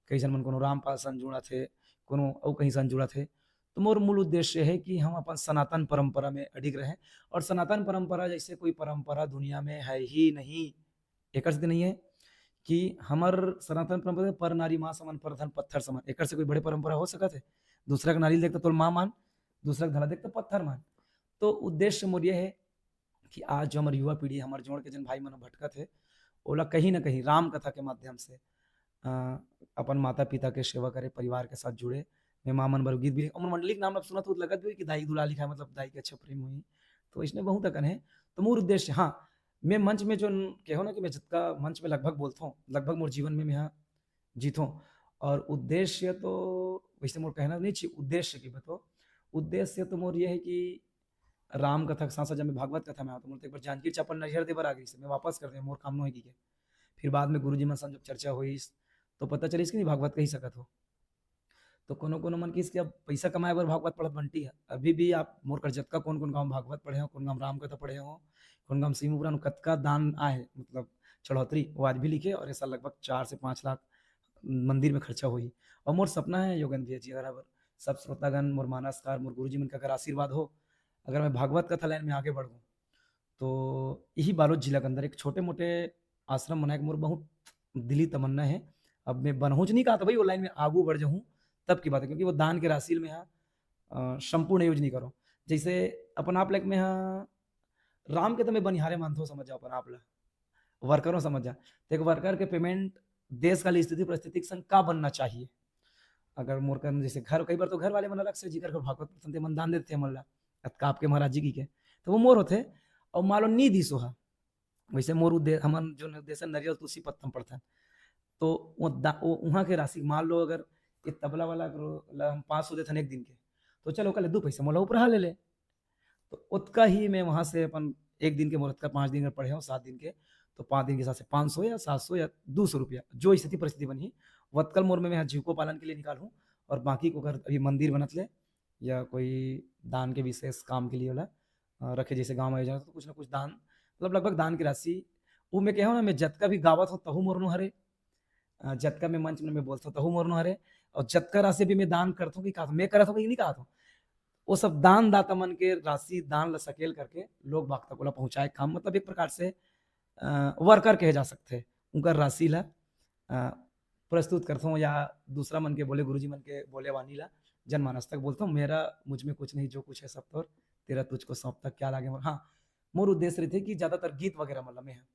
कई झन मन कोनो रामपाल सन जुड़त हे, कोनो अउ कहीं सन जुड़त हे। तो मोर मूल उद्देश्य है कि हम अपन सनातन परंपरा में अडिग रहें, और सनातन परंपरा जैसे कोई परंपरा दुनिया में है ही नहीं। एकर सेती नहीं है कि हमर सनातन परंपरा में पर नारी माँ समान, पर धन पत्थर समान, एकर से कोई बड़े परंपरा हो सकत है? दूसरा के नारी ल देख त तोर माँ मान, दूसरा के धन ल देख त पत्थर मान। तो उद्देश्य मोर ये है कि आज जो हमर युवा पीढ़ी, हमर जोड़ के जन भाई मन भटकत हे, ओला कहीं ना कहीं राम कथा के माध्यम से, अ, अपन माता-पिता के सेवा करे, परिवार के साथ जुड़े। मैं माँ मन बर गीत भी लिख-, हमर मंडली के नाम ला सुनत हो, लगत भी होही कि दाई दुलार लिखाए, मतलब दाई के अच्छा प्रेम होही। तो इसने बहुत अकन हे। तो मोर उद्देश्य, हाँ, मैं मंच में जो न-, कहो ना कि मैं जितका मंच में लगभग बोलथों, लगभग मोर जीवन में मैं हा जीथों। और उद्देश्य तो वैसे मोर कहना नहीं चाहिए, उद्देश्य की बतो, उद्देश्य तो मोर ये है कि राम कथा के साथ-साथ जब मैं भागवत कथा में आथों, तो मोर तो एक बार जानकी चपल नरियर दे बर आ गई से, मैं वापस कर दे, मोर काम नोहे की के। फिर बाद में गुरुजी मन संग जब चर्चा होइस, तो पता चलिस कि नहीं भागवत कही सकत हो। तो कोनो-कोनो मन किहिस कि अब पैसा कमाए बर भागवत पढ़त बंटी है। अभी भी आप मोर कर जतका कोन-कोन गाँव भागवत पढ़े हो, कोन गाँव राम कथा पढ़े हो, कोन गाँव शिव पुराण, कतका दान आए, मतलब चढ़ोतरी, वो आज भी लिखे और ऐसा लगभग चार से पाँच लाख मंदिर में खर्चा होही। और मोर सपना है योगेंद्र भैया जी, अगर अब सब श्रोतागण, मोर मानसकार, मोर गुरुजी मन का अगर आशीर्वाद हो, अगर मैं भागवत कथा लाइन में आगे बढ़ूँ, तो यही बालोद जिला के अंदर एक छोटे मोटे आश्रम बनाए के मोर बहुत दिली तमन्ना है। अब मैं बनहूँ च नहीं कहा था भाई, वो लाइन में आगू बढ़ जाऊँ, तब की बात है, क्योंकि वो दान के राशि में यहाँ, अ, संपूर्ण यूज नहीं करो। जैसे अपन आप लाइक में यहाँ राम के तो मैं बनिहारे मानथों, समझ जाओ अपन आप ला, वर्करों समझ जा। तो एक वर्कर के पेमेंट देश काल स्थिति परिस्थिति के संग का बनना चाहिए। अगर मोर कन जैसे घर, कई बार तो घर वाले मन अलग से जिकर कर भागवत पढ़थन, ते मन दान देथे मन ला, अतका आपके महाराज जी की के, तो वो मोर होथे। और मान लो नी दिस ओहा, वैसे मोर उद्दे-, हमन जो उद्देश्य नरियल तुलसी पत्तम पढ़थन, तो वो दा-, वो उहाँ के राशि मान लो अगर ये तबला वाला करो ला हम पाँच सौ देथन एक दिन के, तो चलो कल दू पैसा मोला ऊपर हा ले ले। तो ओतका ही मैं वहाँ से अपन एक दिन के मोर ओतका पाँच दिन के पढ़े हूँ, सात दिन के, तो पाँच दिन के हिसाब से पाँच सौ या सात सौ या दू सौ रुपया, जो स्थिति परिस्थिति बनही, वतकल मोर में मैं जीविकोपालन के लिए निकालहूँ। और बाकी को अगर अभी मंदिर बनत ले या कोई दान के विशेष काम के लिए वाला, अ, रखे, जैसे गाँव में आयोजन, तो कुछ ना कुछ दान, मतलब लगभग दान की राशि, वो मैं कहूँ ना, मैं जतका भी गावत हूँ, तहु मोर नो हरे, अ, जतका मैं मंच में मैं बोलथों, तहु मोर नो हरे, और जतका राशि भी मैं दान करथों कि का मैं करत हूँ कि नहीं कहत हूँ, वो सब दान दाता मन के राशि दान ला सकेल करके लोग बाग तक ओला पहुँचाए काम, मतलब एक प्रकार से, अ, वर्कर कहे जा सकथे। उनकर राशि ला, अ, प्रस्तुत करथों या दूसरा मन के बोले, गुरुजी मन के बोले वाणी ला जनमानस तक बोलथों, "मेरा, मुझ में कुछ नहीं, जो कुछ है सब तोर, तेरा तुझको सौंपता, क्या लागे मोर।" हाँ, मोर उद्देश्य रहिथे कि ज्यादातर गीत वगैरह मतलब में है।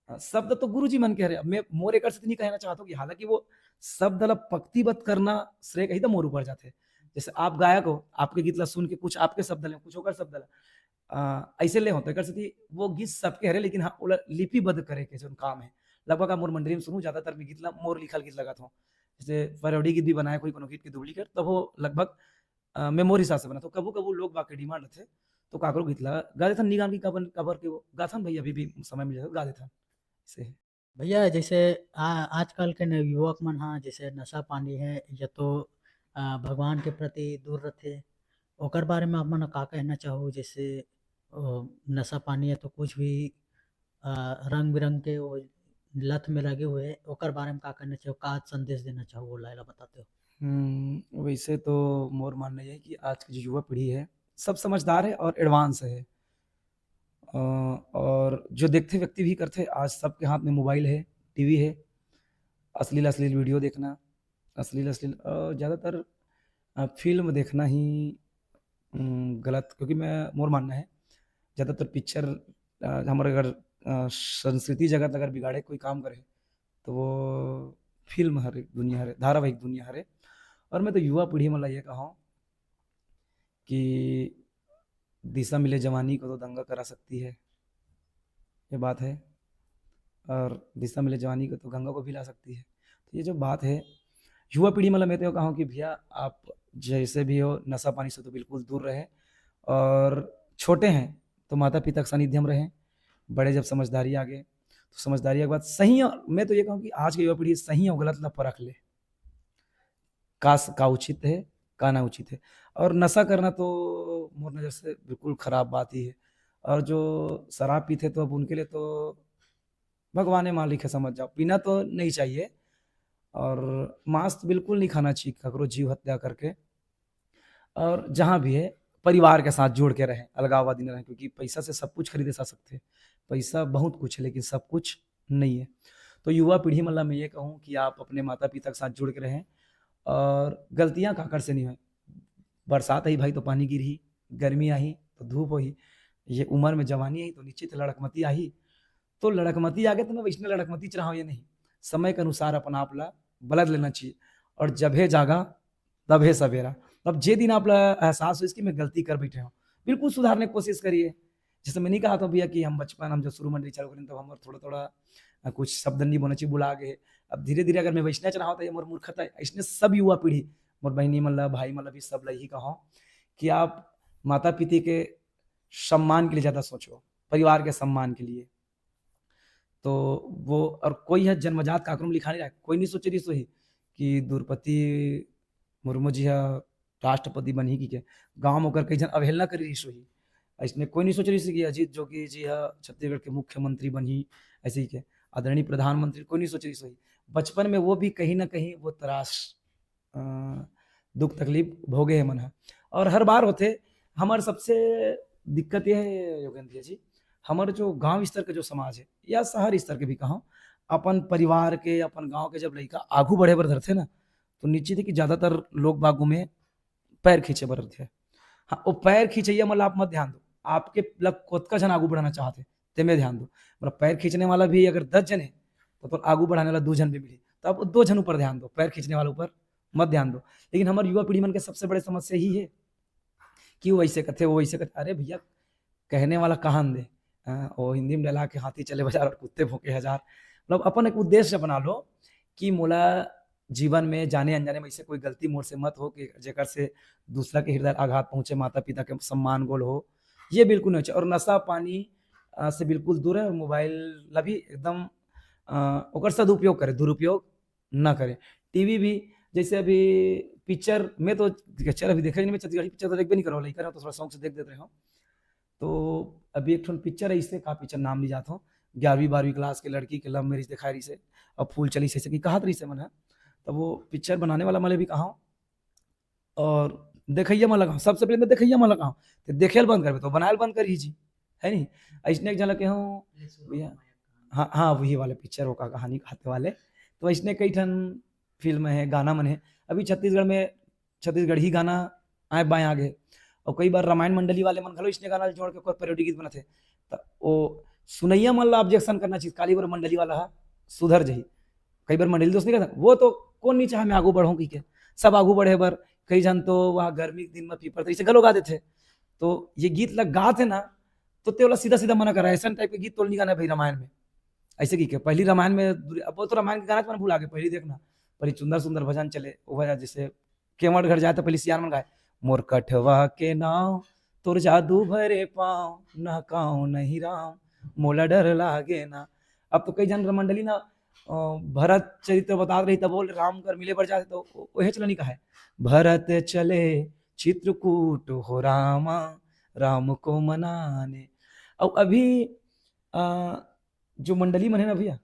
अ, शब्द तो गुरुजी मन के हरे। अब मैं मोर एकर से तो नहीं कहना चाहत हूँ कि हालांकि वो शब्द ला पंक्तिबद्ध करना श्रेय कही तो मोर ऊपर जाथे। जैसे आप गायक हो, आपके गीत ला सुन के कुछ आपके शब्द ले, कुछ ओकर शब्द ला, अ, ऐसे ले हो, तो एकर सेती वो गीत सबके हरे, लेकिन हाँ, ओला लिपिबद्ध करे के जोन काम है, लगभग आप मोर मंडली में सुनू, ज्यादातर मैं गीत ला मोर लिखल गीत लगात हूँ। जैसे parody गीत भी बनाए, कोई कोनो गीत के duplicate, तब वो लगभग, अ, मैं मोर हिसाब से बनात हूँ। कभू-कभू लोग बाग के demand रथे, तो काकरो गीत ला गा देथन, नी गान की काबर, काबर के वो गाथन भाई, अभी भी समय मिल जाए तो गा देथन। ऐसे है। भैया, जैसे आ-, आजकल के नवयुवक मन हा जैसे नशा पानी है या तो, आ, भगवान के प्रति दूर रथे, ओकर बारे में आप मन का कहना चाहो? जैसे, ओ, नशा पानी है तो कुछ भी, आ, रंग बिरंग के वो लत में लगे हुए हैं, ओकर बारे में का कहना चाहो, का संदेश देना चाहो, वो ला एला बताते हो? हम्म, वैसे तो मोर मानना ये है कि आज की जो युवा पीढ़ी है, सब समझदार है और advance है। अ, और जो देखथे व्यक्ति भी करथे, आज सबके हाथ में mobile है, TV है, अश्लील, अश्लील video देखना, अश्लील, अश्लील, अ, ज़्यादातर, अ, film देखना ही उम, गलत, क्योंकि मैं, मोर मानना है, ज़्यादातर पिक्चर, अ, हमर अगर, अ, संस्कृति जगत अगर बिगाड़े कोई काम करे, तो वो फ़िल्म हरे, दुनिया हरे, धारावाहिक दुनिया हरे। और मैं तो युवा पीढ़ी मन ला ये कहूँ कि दिशा मिले जवानी को तो दंगा करा सकती है, ये बात है। और दिशा मिले जवानी को तो गंगा को भी ला सकती है। तो ये जो बात है, युवा पीढ़ी मतलब मैं तो ये कहूँ कि भैया, आप जैसे भी हो, नशा पानी से तो बिल्कुल दूर रहें, और छोटे हैं तो माता पिता के सानिध्य में रहें, बड़े जब समझदारी आ गए तो समझदारी के बाद सही, मैं तो ये कहूँ कि आज की युवा पीढ़ी सही और गलत ला परख ले, का स-, का उचित है, का ना उचित है। और नशा करना तो मोर नज़र से बिल्कुल खराब बात ही है। और जो शराब पीते, तो अब उनके लिए तो भगवान ही मालिक है, समझ जाओ, पीना तो नहीं चाहिए। और मांस तो बिल्कुल नहीं खाना चाहिए, ककरो जीव हत्या करके। और जहाँ भी है, परिवार के साथ जुड़ के रहें, अलगाववादी न रहें, क्योंकि पैसा से सब कुछ खरीदे जा सकते हैं। पैसा बहुत कुछ है, लेकिन सब कुछ नहीं है। तो युवा पीढ़ी मन ला मैं ये कहूँ कि आप अपने माता पिता के साथ जुड़ के रहें, और गलतियाँ काकर से नहीं होय। बरसात आही भाई, तो पानी गिरही, गर्मी आही तो धूप होही, ये उम्र में जवानी आही तो निश्चित लड़कमती आही। तो लड़कमती आगे तो मैं वैसने लड़कमती च रहूँ, ये नहीं, समय के अनुसार अपन आप ला बदल लेना चाहिए। और जभे जागा तभे सवेरा। अब जे दिन आप ला एहसास होइस कि मैं गलती कर बैठे हूँ, बिल्कुल सुधारने की कोशिश करिए। जैसे मैं नहीं कहा था भैया कि हम बचपन, हम जब शुरू मंडली चालू करेन, तब हमर थोड़ा-थोड़ा, अ, कुछ शब्द नहीं बोलना चाहिए, भुला गए। अब धीरे-धीरे अगर मैं वैसने च रहूँ, तो ये मोर मूर्खता है। इसने सब युवा पीढ़ी, मोर बहिनी मन ला, भाई मन ला भी, सब ला यही कहूँ कि आप माता पिता के सम्मान के लिए ज़्यादा सोचो, परिवार के सम्मान के लिए। तो वो, और कोई ह जन्मजात काकरो म लिखा नहीं रहा, कोई नहीं सोचे रहिस होही कि द्रौपदी मुर्मू जी ह राष्ट्रपति बनही कि के। गाँव म ओकर कई झन अवहेलना करे रहिस होही। अइसने कोई नहीं सोचे रहिस कि अजीत जोगी जी ह छत्तीसगढ़ के मुख्यमंत्री बनही, ऐसे ही के आदरणीय प्रधानमंत्री, कोई नहीं सोचे रहिस होही। बचपन में वो भी कहीं ना कहीं वो त्रास, अ, दुख तकलीफ भोगे हे मन ह। और हर बार होथे, हमर सबसे दिक्कत ये है योगेंद्र जी, हमर जो गाँव स्तर के जो समाज है या शहर स्तर के भी कहूँ, अपन परिवार के, अपन गाँव के जब लइका आगू बढ़े बर धरथे ना, तो निश्चित है कि ज़्यादातर लोग बाग में पैर खींचे बर रहिथे। हाँ, वो पैर खींचइया मन ला आप मत ध्यान दो, आपके लग कोतका झन आगू बढ़ाना चाहत हे, तेमे ध्यान दो। मतलब पैर खींचने वाला भी अगर दस झन हे, तो तोर आगू बढ़ाने वाला दो झन भी मिली, तो आप दो झन ऊपर ध्यान दो, पैर खींचने वाला ऊपर मत ध्यान दो। लेकिन हमर युवा पीढ़ी मन के सबसे बड़े समस्या ही है कि वो ऐसे कथे, वो ऐसे कथे। अरे भैया, कहने वाला कहान दे, हाँ, वो हिंदी में डाला कि हाथी चले बाजार और कुत्ते भौंके हजार। मतलब अपन एक उद्देश्य बना लो कि मोला जीवन में जाने अनजाने में ऐसे कोई गलती मोर से मत हो कि जेकर से दूसरा के हृदय आघात पहुँचे, माता पिता के सम्मान गोल हो, ये बिल्कुल नहीं होना चाहिए। और नशा पानी, अ, से बिल्कुल दूर है, और मोबाइल ला भी एकदम, अ, ओकर सदुपयोग करे, दुरुपयोग ना करे। टीवी भी, जैसे अभी पिक्चर, मैं तो पिक्चर अभी देखे नहीं, मैं छत्तीसगढ़ी पिक्चर तो देखबे नहीं करो, लइका रहो तो थोड़ा शौक से देख देते रहो। तो अभी एक ठन पिक्चर है, इससे का पिक्चर नाम नहीं जात हो, ग्यारहवीं बारहवीं क्लास के लड़की के लव मैरिज दिखाए रही से, अब फूल चली से कि कहत रही से मन है, तब वो पिक्चर बनाने वाला मन ले भी कहा, और देखइया मन ला कहा, सबसे पहले मैं देखइया मन ला कहा, तो देखे ल बंद करबे तो बनाए ल बंद कर ही जी, है नहीं? ऐसने एक झन ला कहा, भैया, हाँ, हाँ, वही वाले पिक्चर, वो का कहानी कहते वाले। तो ऐसने कई ठन फिल्म है, गाना मन है। अभी छत्तीसगढ़ में छत्तीसगढ़ी गाना आए बाएं आ गए, और कई बार रामायण मंडली वाले मन घलो इसने गाना ल जोड़ के कोई पैरोडी गीत बनाथे। त ओ सुनैया मन ला ऑब्जेक्शन करना चाहिए, काली बार मंडली वाला हा सुधर जही। कई बार मंडली दोस्त नहीं कहता, वो तो कौन नहीं चाहे मैं आगू बढ़ूं कह के, सब आगू बढ़े बर। कई झन तो वहाँ गर्मी के दिन में पीपर तरी से घलो गा देथे। तो ये गीत ला गात है ना, तो ते ओला सीधा सीधा मना करा, ऐसा टाइप के गीत तो नहीं गाना है भाई रामायण में। ऐसे की के पहली रामायण में दूर-, अब वो तो रामायण के गाना तो मैंने भुला गए, पहली देखना, पहली सुंदर सुंदर भजन चले, वो भजन जैसे केवट घर जाए तो पहले सियान मन गाए, मोर कठवा के नाव, तोर जादू भरे पाँव, ना काव नहीं राम, मोला डर लागे ना। अब तो कई झन मंडली ना, अ, भरत चरित्र बतात रही, तब बोल राम कर मिले बर जाते, तो ओ-, ओहे चला नहीं कहा है, भरत चले चित्रकूट हो रामा, राम को मनाने। अब अभी, अ, जो मंडली मन है ना भैया,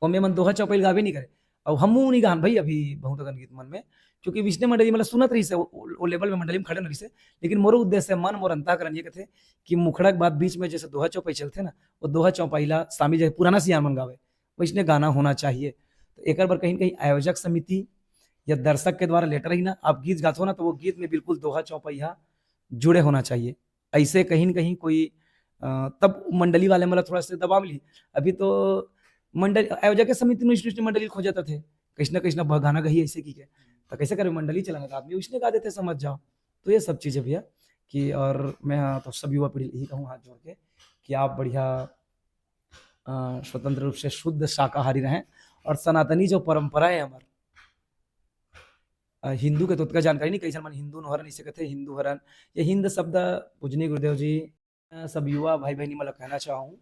ओमे मन दोहा चौपाई गाबे नहीं करे। अब हमू नहीं गान भाई अभी बहुत अकन गीत मन में, क्योंकि विष्णु मंडली मतलब सुनत रही से, वो, वो लेवल में मंडली में खड़े न रही से। लेकिन मोरो उद्देश्य मन, मोर अंतःकरण ये कहते कि मुखड़ा के बाद बीच में जैसे दोहा चौपाई चलते ना, वो दोहा चौपाई ला शामिल, जैसे पुराना सियान मन गावे, वैसने गाना होना चाहिए। तो एक बार कहीं न कहीं आयोजक समिति या दर्शक के द्वारा लेटर ही ना, आप गीत गाते हो ना, तो वो गीत में बिल्कुल दोहा चौपाई हा जुड़े होना चाहिए। ऐसे कहीं न कहीं कोई, अ, तब मंडली वाले मतलब थोड़ा सा दबाव मिली। अभी तो मंडल, आयोजक समिति में इसने मंडली खोजत थे, कइसना कइसना ब-, गाना गही ऐसे की के, तो कैसे करे मंडली चलाना था आदमी, उसने गा देते, समझ जाओ। तो ये सब चीज़ें भैया कि, और मैं हाँ, तो सब युवा पीढ़ी यही कहूँ हाथ जोड़ के कि आप बढ़िया, अ, स्वतंत्र रूप से शुद्ध शाकाहारी रहें और सनातनी जो परंपरा है हमार, अ, हिंदू के तो ओतका जानकारी नहीं, कई झन मन हिंदू नोहरन इसे कहते, हिंदू हरन, ये हिंद शब्द पूजनीय गुरुदेव जी, अ, सब युवा भाई बहनी मन ला कहना चाहूँ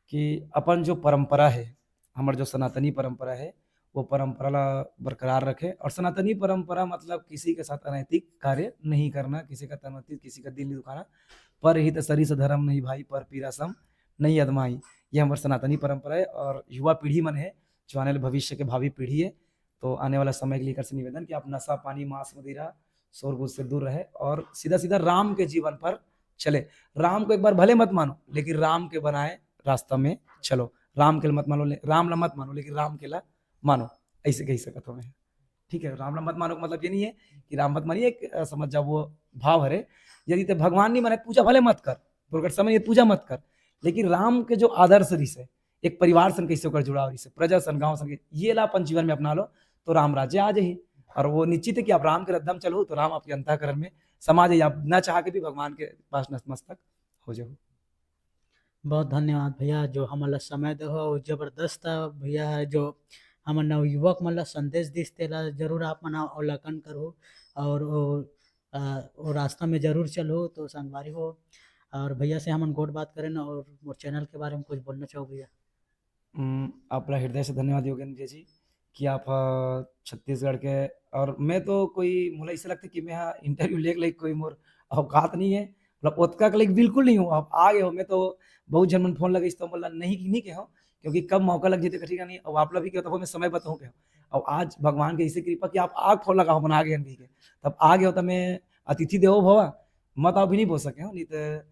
कि अपन जो परंपरा है, हमर जो सनातनी परंपरा है, वो परंपरा ला बरकरार रखे। और सनातनी परंपरा मतलब किसी के साथ अनैतिक कार्य नहीं करना, किसी का तन मत, किसी का दिल नहीं दुखाना। "पर हित सरिस धर्म नहीं भाई, पर पीरा सम नहीं अदमाई।" ये हमर सनातनी परंपरा है और युवा पीढ़ी मन है, जो आने वाले भविष्य के भावी पीढ़ी है। तो आने वाला समय के लिए एकर से निवेदन कि आप नशा पानी, मांस मदिरा, शोरगुल से दूर रहे और सीधा सीधा राम के जीवन पर चले। राम को एक बार भले मत मानो, लेकिन राम के बनाए रास्ता में चलो। राम के मत मानो, ले-, राम ला मत मानो, लेकिन राम के ला मानो। ऐसे कही सकत हूँ मैं। ठीक है, राम ला मत मानो का मतलब ये नहीं है कि राम मत मानिए, एक, अ, समझ जाओ वो भाव हरे। यदि ते भगवान नहीं माने, पूजा भले मत कर, प्रकट समय ये पूजा मत कर, लेकिन राम के जो आदर्श रिस है, एक परिवार सन कैसे ओकर जुड़ाव रिस है, प्रजा सन, गाँव सन के, ये ला अपन जीवन में अपना लो, तो राम राज्य आ जाही। और वो निश्चित है कि आप राम के रद्दा म चलहू, तो राम आपके अंतःकरण में समा जाही, आप ना चाह के भी भगवान के पास नतमस्तक हो जाहू। बहुत धन्यवाद भैया, जो हमन ला समय देहो, और जबरदस्त भैया है, जो हमन नवयुवक मन ला संदेश दिस, तेला जरूर आप मन अवलोकन करहू, और वो, अ, वो रास्ता में जरूर चलहू, तो संगवारी हो। और भैया से हमन गोठ बात करेन, और मोर चैनल के बारे में कुछ बोलना चाहो भैया? उम, आपला हृदय से धन्यवाद योगेंद्र जी, कि आप ह छत्तीसगढ़ के, और मैं तो कोई, मोला ऐसे लगता कि मैं ह इंटरव्यू लेके लायक कोई मोर औकात नहीं है, मतलब ओतका के लायक बिल्कुल नहीं हूँ। आप आगे हो, मैं तो बहुत झन मन फोन लगे, इस तो मोला नहीं, नहीं कहे हो, क्योंकि कब मौका लग जाते कथी का नहीं, अब आप ला भी कहता हो, मैं समय बताऊँ क्या। अब आज भगवान के ऐसे कृपा कि आप आग फोन लगा हो, अपन आगे हन कही के, तब आगे हो, तो मैं अतिथि देवो भवा, मत आओ भी नहीं बोल सके हो, नहीं तो,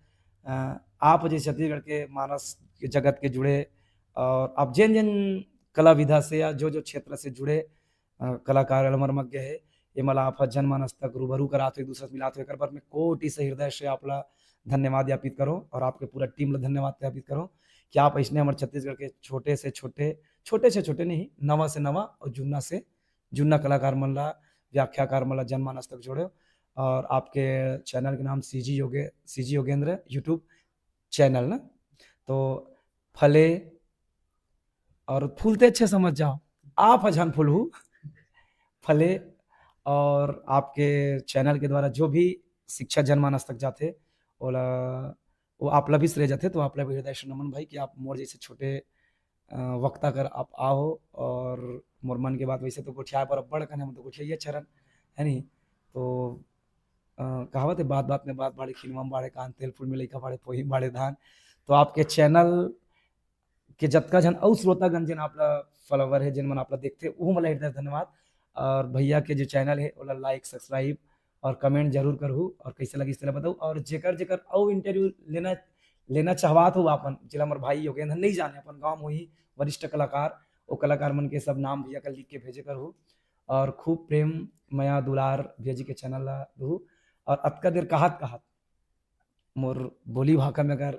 अ, आप जैसे छत्तीसगढ़ के मानस के जगत के जुड़े, और आप जेन जेन कला विधा से या जो जो क्षेत्र से जुड़े, अ, कलाकार अलमरमज्ञ है, ये मला आप ह जनमानस तक रूबरू करात हो, एक दूसरे से मिलात हो, एकर बर मैं कोटि से हृदय से आपला धन्यवाद ज्ञापित करो और आपके पूरा टीम ला धन्यवाद ज्ञापित करो कि आप ऐसने हमर छत्तीसगढ़ के छोटे से छोटे, छोटे से छोटे नहीं, नवा से नवा और जुन्ना से जुन्ना कलाकार मन ला, व्याख्याकार मन ला जनमानस तक जोड़े। और आपके चैनल के नाम सीजी योगे-, सीजी योगेंद्र YouTube चैनल ना, तो फले और फूलते अच्छे समझ जाओ, आप ह झन फूलहू, फले। और आपके चैनल के द्वारा जो भी शिक्षा जनमानस तक जाथे, ओला, वो आप ला भी श्रेय जाथे, तो आप ला भी हृदय से नमन भाई कि आप मोर जैसे छोटे, अ, वक्ता कर आप आओ और मोर मन के बात वैसे तो गोठियाए पर अब्बड़ कन है, हम तो गोठियाइया चरन, है नहीं? तो, अ, कहावत है, "बात बात में बात बाढ़े, खिनवा में बाढ़े कान, तेल फूल में लइका बाढ़े, पोही बाढ़े धान।" तो आपके चैनल के जतका झन अउ श्रोतागण जेन आप ला फॉलोवर है, जेन मन आप ला देखथे, उहू मन ला हृदय से धन्यवाद। और भैया के जो चैनल है, ओला लाइक, सब्सक्राइब और कमेंट जरूर करहू और कैसे लगिस तेला बताऊ। और जेकर जेकर अउ इंटरव्यू लेना, लेना चाहवात हो आपन, जेला हमर भाई योगेंद्र नहीं जाने, अपन गाँव में ही वरिष्ठ कलाकार, वो कलाकार मन के सब नाम भैया का लिख के भेजे करहू। और खूब प्रेम, मया, दुलार भैया जी के चैनल ला दूहू। और अतका देर कहत कहत मोर बोली भाखा में अगर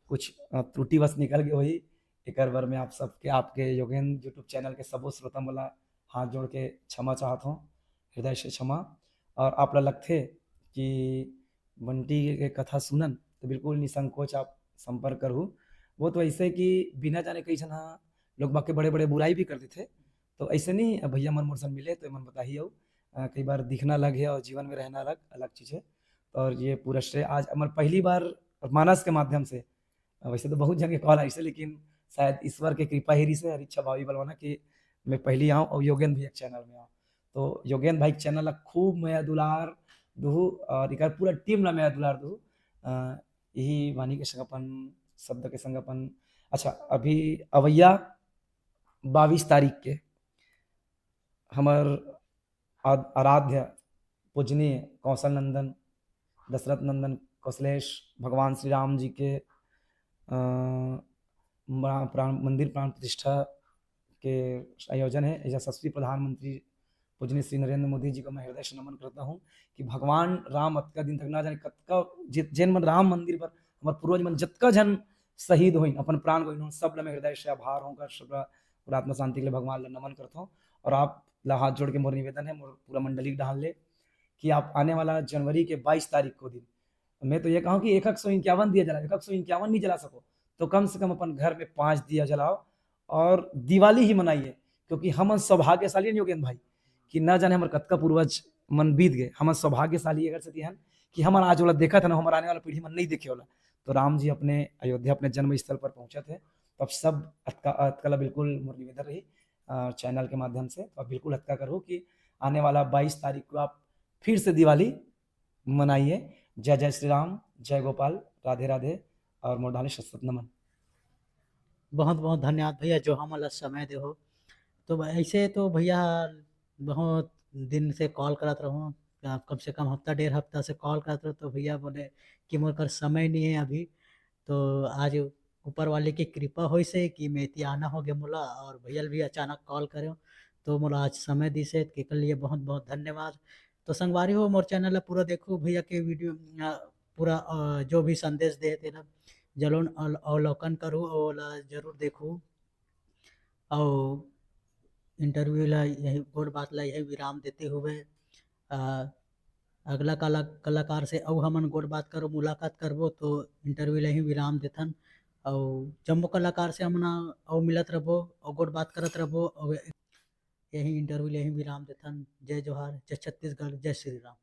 कुछ, अ, त्रुटिवश निकल गए होही, एकर बर मैं आप सबके, आपके योगेंद्र YouTube चैनल के सबो श्रोता मन ला हाथ जोड़ के क्षमा चाहत हूँ, हृदय से क्षमा। और आप ला लगथे कि बंटी के कथा सुनन, तो बिल्कुल निसंकोच आप संपर्क करहू। वो तो ऐसे कि बिना जाने कई झन ह लोग बाग के बड़े-बड़े बुराई भी कर देथे। तो ऐसे नहीं, अब भैया मन मोर संग मिले तो मन बताही अउ, अ, कई बार दिखना अलग है और जीवन में रहना अलग, अलग चीज़ है। और ये पूरा श्रेय आज हमर पहली बार मानस के माध्यम से, अ, वैसे तो बहुत जगह कॉल आइसे, लेकिन शायद ईश्वर के कृपा ही रहिसे और इच्छा भावी बलवाना कि मैं पहली आऊँ और योगेंद्र भैया के चैनल में आऊँ। तो योगेंद्र भाई के चैनल ला खूब मया दुलार दूहू और एकर पूरा टीम ला मया दुलार दूहू। अ, यही वाणी के संग अपन, शब्द के संग अपन, अच्छा, अभी अवैया बाईस तारीख के हमर आद-, आराध्य पूजनीय कौशल नंदन, दशरथ नंदन कौशलेश भगवान श्री राम जी के, अ, मरा-, प्राण, मंदिर प्राण प्रतिष्ठा के आयोजन है। यशस्वी प्रधानमंत्री पूजनीय श्री नरेंद्र मोदी जी को मैं हृदय से नमन करता हूँ कि भगवान राम अतका दिन तक ना जाने कतका जि-, जेन मन राम मंदिर पर हमर पूर्वज मन जतका झन शहीद होइन, अपन प्राण गवाइन, सब ला मैं हृदय से आभार हूँ कर, सब ला पूरा आत्मा शांति के लिए भगवान ला नमन करता हूँ। और आप ला हाथ जोड़ के मोर निवेदन है, मोर पूरा मंडली के डहान ले, कि आप आने वाला जनवरी के बाईस तारीख को दिन, मैं तो ये कहूँ कि एक एक सौ इक्यावन दिया जलाओ, एक एक सौ इक्यावन नहीं जला सको तो कम से कम अपन घर में पांच दिया जलाओ और दिवाली ही मनाइए, क्योंकि हमन सौभाग्यशाली नहीं, योगेंद्र भाई, कि ना जाने हमर कतका पूर्वज मन बीत गए। हमन सौभाग्यशाली एकर सेती हन कि हमन आज ओला देखत हन, हमर आने वाला पीढ़ी मन नहीं देखे ओला। तो राम जी अपने अयोध्या, अपने जन्म स्थल पर पहुंचत है, तो आप सब अतका, अतका ला बिल्कुल मोर निवेदन रही, अ, चैनल के माध्यम से, तो आप बिल्कुल अतका करो कि आने वाला बाईस तारीख को आप फिर से दिवाली मनाइए। जय जय श्री राम, जय गोपाल, राधे राधे, और मोर डहान ले शत शत नमन। बहुत बहुत धन्यवाद भैया, जो हमन ला समय देहो। तो ऐसे तो भैया बहुत दिन से कॉल करत रहूँ, कम से कम हफ्ता डेढ़ हफ्ता से कॉल करत रहूँ, तो भैया बोले कि मोर कर समय नहीं है अभी। तो आज ऊपर वाले की कृपा होइस हे कि मैं एती आना हो गया मोला, और भैया भी अचानक कॉल करे, तो मोला आज समय दिस हे, तेकर लिए बहुत बहुत धन्यवाद। तो संगवारी हो, मोर चैनल ला पूरा देखो, भैया के वीडियो, अ, पूरा, अ, जो भी संदेश दे हे तेला जरूर अवल-, अवलोकन करू, ओला जरूर देखू। और इंटरव्यू ला यही, गोठ बात ला यही विराम देते हुए, अ, अगला कला-, कलाकार से अउ हमन गोठ बात करो, मुलाकात करबो, तो इंटरव्यू ला यही विराम देथन। और जम्मो कलाकार से हमन अउ मिलत रहबो और गोठ बात करत रहबो, और यही इंटरव्यू ला यही विराम देथन। जय जोहार, जय छत्तीसगढ़, जय श्री राम।